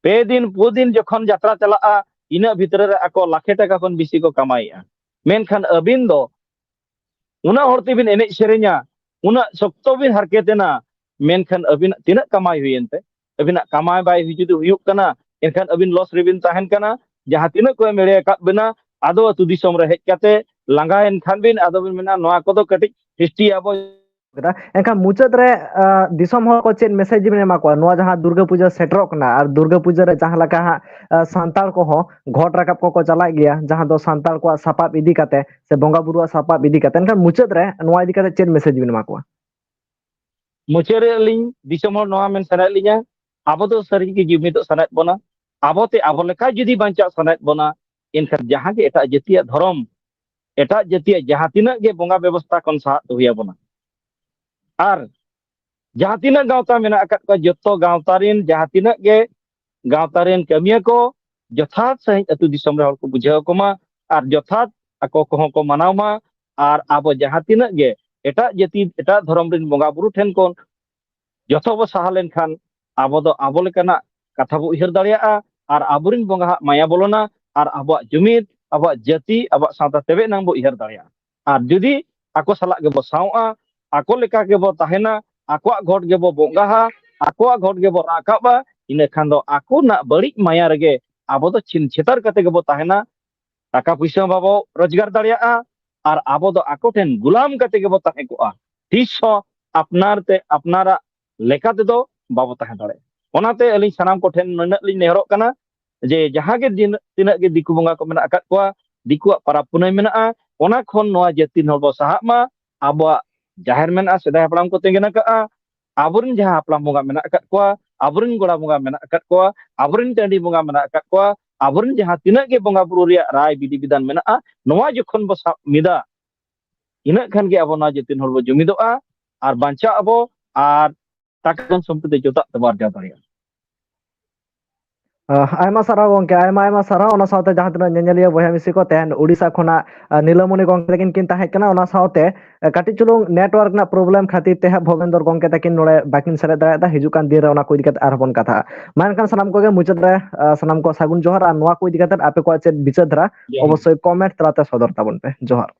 ᱯᱮ ᱫᱤᱱ, ᱯᱩᱱ ᱫᱤᱱ ᱡᱚᱠᱷᱚᱱ ᱡᱟᱛᱨᱟ ᱪᱟᱞᱟᱜᱼᱟ, ᱤᱱᱟᱹᱜ ᱵᱷᱤᱛᱨᱤ ᱨᱮ ᱟᱠᱚ ᱞᱟᱠᱷᱮ ᱴᱟᱠᱟ ᱠᱷᱚᱱ ᱵᱮᱥᱤ ᱠᱚ ᱠᱟᱢᱟᱣᱮᱫᱼᱟ᱾ ᱢᱮᱱᱠᱷᱟᱱ ᱟᱹᱵᱤᱱ ᱫᱚ ᱩᱱᱟᱹᱜ ᱦᱚᱲ ᱛᱮᱵᱤᱱ ᱮᱱᱮᱡ ᱥᱮᱨᱮᱧᱟ, ᱩᱱᱟᱹᱜ ᱥᱚᱠᱛᱚ ᱵᱤᱱ ᱦᱟᱨᱠᱮᱛᱮᱱᱟ, ᱢᱮᱱᱠᱷᱟᱱ ᱟᱹᱵᱤᱱᱟᱜ ᱛᱤᱱᱟᱹᱜ ᱠᱟᱢᱟᱭ ᱦᱩᱭᱮᱱ ᱛᱮ? ᱟᱹᱵᱤᱱᱟᱜ ᱠᱟᱢᱟᱭ ᱵᱟᱭ ᱦᱩᱭ, ᱡᱩᱫᱤ ᱦᱩᱭᱩᱜ ᱠᱟᱱᱟ, ᱮᱱᱠᱷᱟᱱ ᱟᱹᱵᱤᱱ ᱞᱚᱥ ᱨᱮᱵᱤᱱ ᱛᱟᱦᱮᱱ ᱠᱟᱱᱟ᱾ ᱡᱟᱦᱟᱸ ᱛᱤᱱᱟᱹᱜ ᱠᱚ ᱮᱢ ᱮᱲᱮ ᱟᱠᱟᱫ ᱵᱤᱱᱟ, ᱟᱫᱚ ᱟᱹᱛᱩ ᱫᱤᱥᱚᱢ ᱨᱮ ᱦᱮᱡ ᱠᱟᱛᱮ ᱞᱟᱸᱜᱟᱭᱮᱱ ᱠᱷᱟᱱ ᱵᱤᱱ, ᱟᱫᱚ ᱵᱤᱱ ᱢᱮᱱᱟ, ᱱᱚᱣᱟ ᱠᱚᱫᱚ ᱠᱟᱹᱴᱤᱡ ᱦᱤᱥᱴᱨᱤ ᱟᱵᱚ ᱠᱮᱫᱟ᱾ ᱮᱱᱠᱷᱟᱱ ᱢᱩᱪᱟᱹᱫ ᱨᱮ, ᱟᱸ, ᱫᱤᱥᱚᱢ ᱦᱚᱲ ᱠᱚ ᱪᱮᱫ message ᱵᱮᱱ ᱮᱢᱟ ᱠᱚᱣᱟ? ᱱᱚᱣᱟ ᱡᱟᱦᱟᱸ ᱫᱩᱨᱜᱟᱹ ᱯᱩᱡᱟᱹ ᱥᱮᱴᱮᱨᱚᱜ ᱠᱟᱱᱟ, ᱟᱨ ᱫᱩᱨᱜᱟᱹ ᱯᱩᱡᱟᱹ ᱨᱮ ᱡᱟᱦᱟᱸ ᱞᱮᱠᱟ ᱦᱟᱸᱜ, ᱟᱸ, ᱥᱟᱱᱛᱟᱲ ᱠᱚᱦᱚᱸ ᱜᱷᱚᱴ ᱨᱟᱠᱟᱵ ᱠᱚᱠᱚ ᱪᱟᱞᱟᱜ ᱜᱮᱭᱟ, ᱡᱟᱦᱟᱸ ᱫᱚ ᱥᱟᱱᱛᱟᱲ ᱠᱚᱣᱟᱜ ᱥᱟᱯᱟᱵ ᱤᱫᱤ ᱠᱟᱛᱮ ᱥᱮ ᱵᱚᱸᱜᱟ ᱵᱩᱨᱩᱣᱟᱜ ᱥᱟᱯᱟᱵ ᱤᱫᱤ ᱠᱟᱛᱮ, ᱮᱱᱠᱷᱟᱱ ᱢᱩᱪᱟᱹᱫ ᱨᱮ ᱱᱚᱣᱟ ᱤᱫᱤ ᱠᱟᱛᱮ ᱪᱮᱫ message ᱵᱮᱱ ᱮᱢᱟ ᱠᱚᱣᱟ? ᱢᱩᱪᱟᱹᱫ ᱨᱮ ᱟᱹᱞᱤᱧ ᱫᱤᱥᱚᱢ ᱦᱚᱲ ᱱᱚᱣᱟ ᱢᱮᱱ ᱥᱟᱱᱟᱭᱮᱫ ᱞᱤᱧᱟ, ᱟᱵᱚ ᱫᱚ ᱥᱟᱹᱨᱤ ᱜᱮ ᱡᱩᱢᱤᱫᱚᱜ ᱥᱟᱱᱟᱭᱮᱫ ᱵᱚᱱᱟ᱾ ᱟᱵᱚ ᱛᱮ ᱟᱵᱚ ᱞᱮᱠᱟ ᱡᱩᱫᱤ ᱵᱟᱧᱪᱟᱜ ᱥᱟᱱᱟᱭᱮᱫ ᱵᱚᱱᱟ, ᱮᱱᱠᱷᱟᱱ ᱡᱟᱦᱟᱸ ᱜᱮ ᱮᱴᱟᱜ ᱡᱟᱹᱛᱤᱭᱟᱜ ᱫᱷᱚᱨᱚᱢ, ᱮᱴᱟᱜ ᱡᱟᱹᱛᱤᱭᱟᱜ ᱡᱟᱦᱟᱸ ᱛᱤᱱᱟᱹᱜ ᱜᱮ ᱵᱚᱸᱜᱟ ᱵᱮᱵᱚᱥᱛᱷᱟ ᱠᱷᱚᱱ ᱥᱟᱦᱟᱜ ᱛᱮ ᱦᱩᱭ ᱟᱵᱚᱱᱟ᱾ ᱟᱨ ᱡᱟᱦᱟᱸ ᱛᱤᱱᱟᱹᱜ ᱜᱟᱶᱛᱟ ᱢᱮᱱᱟᱜ ᱟᱠᱟᱫ ᱠᱚᱣᱟ, ᱡᱚᱛᱚ ᱜᱟᱶᱛᱟ ᱨᱮᱱ ᱡᱟᱦᱟᱸ ᱛᱤᱱᱟᱹᱜ ᱜᱮ ᱜᱟᱶᱛᱟ ᱨᱮᱱ ᱠᱟᱹᱢᱤᱭᱟᱹ ᱠᱚ ᱡᱚᱛᱷᱟᱛ ᱥᱟᱺᱦᱤᱡ ᱟᱹᱛᱩ ᱫᱤᱥᱚᱢ ᱨᱮ ᱦᱚᱲ ᱠᱚ ᱵᱩᱡᱷᱟᱹᱣ ᱟᱠᱚ ᱢᱟ, ᱟᱨ ᱡᱚᱛᱷᱟᱛ ᱟᱠᱚ ᱠᱚᱦᱚᱸ ᱠᱚ ᱢᱟᱱᱟᱣ ᱢᱟ᱾ ᱟᱨ ᱟᱵᱚ ᱡᱟᱦᱟᱸ ᱛᱤᱱᱟᱹᱜ ᱜᱮ ᱮᱴᱟᱜ ᱡᱟᱹᱛᱤ, ᱮᱴᱟᱜ ᱫᱷᱚᱨᱚᱢ ᱨᱮᱱ ᱵᱚᱸᱜᱟ ᱵᱩᱨᱩ ᱴᱷᱮᱱ ᱠᱷᱚᱱ ᱡᱚᱛᱚ ᱵᱚ ᱥᱟᱦᱟ ᱞᱮᱱᱠᱷᱟᱱ, ᱟᱵᱚ ᱫᱚ ᱟᱵᱚ ᱞᱮᱠᱟᱱᱟᱜ ᱠᱟᱛᱷᱟ ᱵᱚ ᱩᱭᱦᱟᱹᱨ ᱫᱟᱲᱮᱭᱟᱜᱼᱟ, ᱟᱨ ᱟᱵᱚᱨᱮᱱ ᱵᱚᱸᱜᱟ ᱦᱟᱜ ᱢᱟᱭᱟ ᱵᱚᱞᱚᱱᱟ, ᱟᱨ ᱟᱵᱚᱣᱟᱜ ᱡᱩᱢᱤᱫ, ᱟᱵᱚᱣᱟᱜ ᱡᱟᱹᱛᱤ, ᱟᱵᱚᱣᱟᱜ ᱥᱟᱶᱛᱟ ᱛᱮᱵᱮ ᱮᱱᱟᱝ ᱵᱚ ᱩᱭᱦᱟᱹᱨ ᱫᱟᱲᱮᱭᱟᱜᱼᱟ᱾ ᱟᱨ ᱡᱩᱫᱤ ᱟᱠᱚ ᱥᱟᱞᱟᱜ ᱜᱮᱵᱚ ᱥᱟᱶᱚᱜᱼᱟ, ᱟᱠᱚ ᱞᱮᱠᱟ ᱜᱮᱵᱚ ᱛᱟᱦᱮᱱᱟ, ᱟᱠᱚᱣᱟᱜ ᱜᱷᱚᱴ ᱜᱮᱵᱚ ᱵᱚᱸᱜᱟᱦᱟ, ᱟᱠᱚᱣᱟᱜ ᱜᱷᱚᱴ ᱜᱮᱵᱚ ᱨᱟᱠᱟᱵᱟ, ᱤᱱᱟᱹ ᱠᱷᱟᱱ ᱫᱚ ᱟᱠᱚ ᱨᱮᱱᱟᱜ ᱵᱟᱹᱲᱤᱡ ᱢᱟᱭᱟ ᱨᱮᱜᱮ ᱟᱵᱚ ᱫᱚ ᱪᱷᱤᱱ ᱪᱷᱮᱛᱟᱨ ᱠᱟᱛᱮ ᱜᱮᱵᱚ ᱛᱟᱦᱮᱱᱟ᱾ ᱴᱟᱠᱟ ᱯᱩᱭᱥᱟᱹ ᱦᱚᱸ ᱵᱟᱵᱚ ᱨᱳᱡᱽᱜᱟᱨ ᱫᱟᱲᱮᱭᱟᱜᱼᱟ, ᱟᱨ ᱟᱵᱚ ᱫᱚ ᱟᱠᱚ ᱴᱷᱮᱱ ᱜᱩᱞᱟᱢ ᱠᱟᱛᱮ ᱜᱮᱵᱚ ᱛᱟᱦᱮᱸ ᱠᱚᱜᱼᱟ᱾ ᱛᱤᱥ ᱦᱚᱸ ᱟᱯᱱᱟᱨ ᱛᱮ, ᱟᱯᱱᱟᱨᱟᱜ ᱞᱮᱠᱟ ᱛᱮᱫᱚ ᱵᱟᱵᱚ ᱛᱟᱦᱮᱸ ᱫᱟᱲᱮᱭᱟᱜᱼᱟ᱾ ᱚᱱᱟᱛᱮ ᱟᱹᱞᱤᱧ ᱥᱟᱱᱟᱢ ᱠᱚᱴᱷᱮᱱ ᱱᱩᱱᱟᱹᱜ ᱞᱤᱧ ᱱᱮᱦᱚᱨᱚᱜ ᱠᱟᱱᱟ ᱡᱮ ᱡᱟᱦᱟᱸ ᱜᱮ ᱫᱤᱱ, ᱛᱤᱱᱟᱹᱜ ᱜᱮ ᱫᱤᱠᱩ ᱵᱚᱸᱜᱟ ᱠᱚ ᱢᱮᱱᱟᱜ ᱟᱠᱟᱫ ᱠᱚᱣᱟ, ᱫᱤᱠᱩᱣᱟᱜ ᱯᱟᱨᱟᱵᱽ ᱯᱩᱱᱟᱹᱭ ᱢᱮᱱᱟᱜᱼᱟ, ᱚᱱᱟ ᱠᱷᱚᱱ ᱱᱚᱣᱟ ᱡᱟᱹᱛᱤ ᱨᱮᱱ ᱦᱚᱲ ᱵᱚ ᱥᱟᱦᱟᱜ ᱢᱟ᱾ ᱟᱵᱚᱣᱟᱜ ᱡᱟᱦᱮᱨ ᱢᱮᱱᱟᱜᱼᱟ, ᱥᱮᱫᱟᱭ ᱦᱟᱯᱲᱟᱢ ᱠᱚ ᱛᱤᱸᱜᱩ ᱟᱠᱟᱫᱼᱟ, ᱟᱵᱚᱨᱮᱱ ᱡᱟᱦᱟᱸ ᱦᱟᱯᱲᱟᱢ ᱵᱚᱸᱜᱟ ᱢᱮᱱᱟᱜ ᱟᱠᱟᱫ ᱠᱚᱣᱟ, ᱟᱵᱚᱨᱮᱱ ᱜᱚᱲᱟ ᱵᱚᱸᱜᱟ ᱢᱮᱱᱟᱜ ᱟᱠᱟᱫ ᱠᱚᱣᱟ, ᱟᱵᱚᱨᱮᱱ ᱴᱟᱺᱰᱤ ᱵᱚᱸᱜᱟ ᱢᱮᱱᱟᱜ ᱟᱠᱟᱫ ᱠᱚᱣᱟ, ᱟᱵᱚᱨᱮᱱ ᱡᱟᱦᱟᱸ ᱛᱤᱱᱟᱹᱜ ᱜᱮ ᱵᱚᱸᱜᱟ ᱵᱩᱨᱩ ᱨᱮᱭᱟᱜ ᱨᱟᱭ ᱵᱤᱫᱷᱤ ᱵᱤᱫᱷᱟᱱ ᱢᱮᱱᱟᱜᱼᱟ, ᱱᱚᱣᱟ ᱡᱚᱠᱷᱚᱱ ᱵᱚ ᱥᱟᱵ ᱢᱤᱫᱟ, ᱤᱱᱟᱹᱜ ᱠᱷᱟᱱ ᱜᱮ ᱟᱵᱚ ᱱᱚᱣᱟ ᱡᱟᱹᱛᱤ ᱨᱮᱱ ᱦᱚᱲ ᱵᱚ ᱡᱩᱢᱤᱫᱚᱜᱼᱟ ᱟᱨ ᱵᱟᱧᱪᱟᱜ ᱟᱵᱚ, ᱟᱨ ᱴᱟᱠᱟ ᱫᱷᱚᱱ ᱥᱚᱢᱯᱚᱛᱤ ᱡᱚᱛᱚᱣᱟᱜ ᱛᱮᱵᱚ ᱟᱨᱡᱟᱣ ᱫᱟᱲᱮᱭᱟᱜᱼᱟ᱾ ᱟᱦ, ᱟᱭᱢᱟ ᱥᱟᱨᱦᱟᱣ ᱜᱚᱝᱠᱮ, ᱟᱭᱢᱟ ᱟᱭᱢᱟ ᱥᱟᱨᱦᱟᱣ᱾ ᱚᱱᱟ ᱥᱟᱶᱛᱮ ᱡᱟᱦᱟᱸ ᱛᱤᱱᱟᱹᱜ ᱧᱮᱧᱮᱞᱤᱭᱟᱹ ᱵᱚᱭᱦᱟ ᱢᱤᱥᱤ ᱠᱚ ᱛᱟᱦᱮᱱ, ᱳᱰᱤᱥᱟ ᱠᱷᱚᱱᱟᱜ, ᱟᱦ, ᱱᱤᱞᱟᱢᱚᱱᱤ ᱜᱚᱝᱠᱮ ᱛᱟᱹᱠᱤᱱ ᱠᱤᱱ ᱛᱟᱦᱮᱸ ᱠᱟᱱᱟ, ᱚᱱᱟ ᱥᱟᱶᱛᱮ, ᱟᱦ, ᱠᱟᱹᱴᱤᱡ ᱪᱩᱞᱩᱝ network ᱨᱮᱱᱟᱜ problem ᱠᱷᱟᱹᱛᱤᱨ ᱛᱮ ᱦᱟᱸᱜ ᱵᱷᱚᱵᱮᱱᱫᱚᱨ ᱜᱚᱝᱠᱮ ᱛᱟᱹᱠᱤᱱ ᱱᱚᱰᱮ ᱵᱟᱹᱠᱤᱱ ᱥᱮᱞᱮᱫ ᱫᱟᱲᱮᱭᱟᱫᱟ᱾ ᱦᱤᱡᱩᱜ ᱠᱟᱱ ᱫᱤᱱ ᱨᱮ ᱚᱱᱟ ᱠᱚ ᱤᱫᱤ ᱠᱟᱛᱮ ᱟᱨᱦᱚᱸ ᱵᱚᱱ ᱠᱟᱛᱷᱟᱜᱼᱟ᱾ ᱢᱟ ᱮᱱᱠᱷᱟᱱ ᱥᱟᱱᱟᱢ ᱠᱚᱜᱮ ᱢᱩᱪᱟᱹᱫ ᱨᱮ, ᱟᱦ, ᱥᱟᱱᱟᱢ ᱠᱚ ᱥᱟᱹᱜᱩᱱ ᱡᱚᱦᱟᱨ, ᱟᱨ ᱱᱚᱣᱟ ᱠᱚ ᱤᱫᱤ ᱠᱟᱛᱮ ᱟᱯᱮ ᱠᱚᱣᱟᱜ ᱪᱮᱫ ᱵᱤᱪᱟᱹᱨ ᱫᱷᱟᱨᱟ, ᱡᱚᱦᱟᱨ᱾ ᱚᱵᱚᱥᱥᱳᱭ comment ᱛᱟᱞᱟᱛᱮ ᱥᱚᱫᱚᱨ ᱛᱟᱵᱚᱱ ᱯᱮ᱾ ᱡᱚᱦᱟᱨ᱾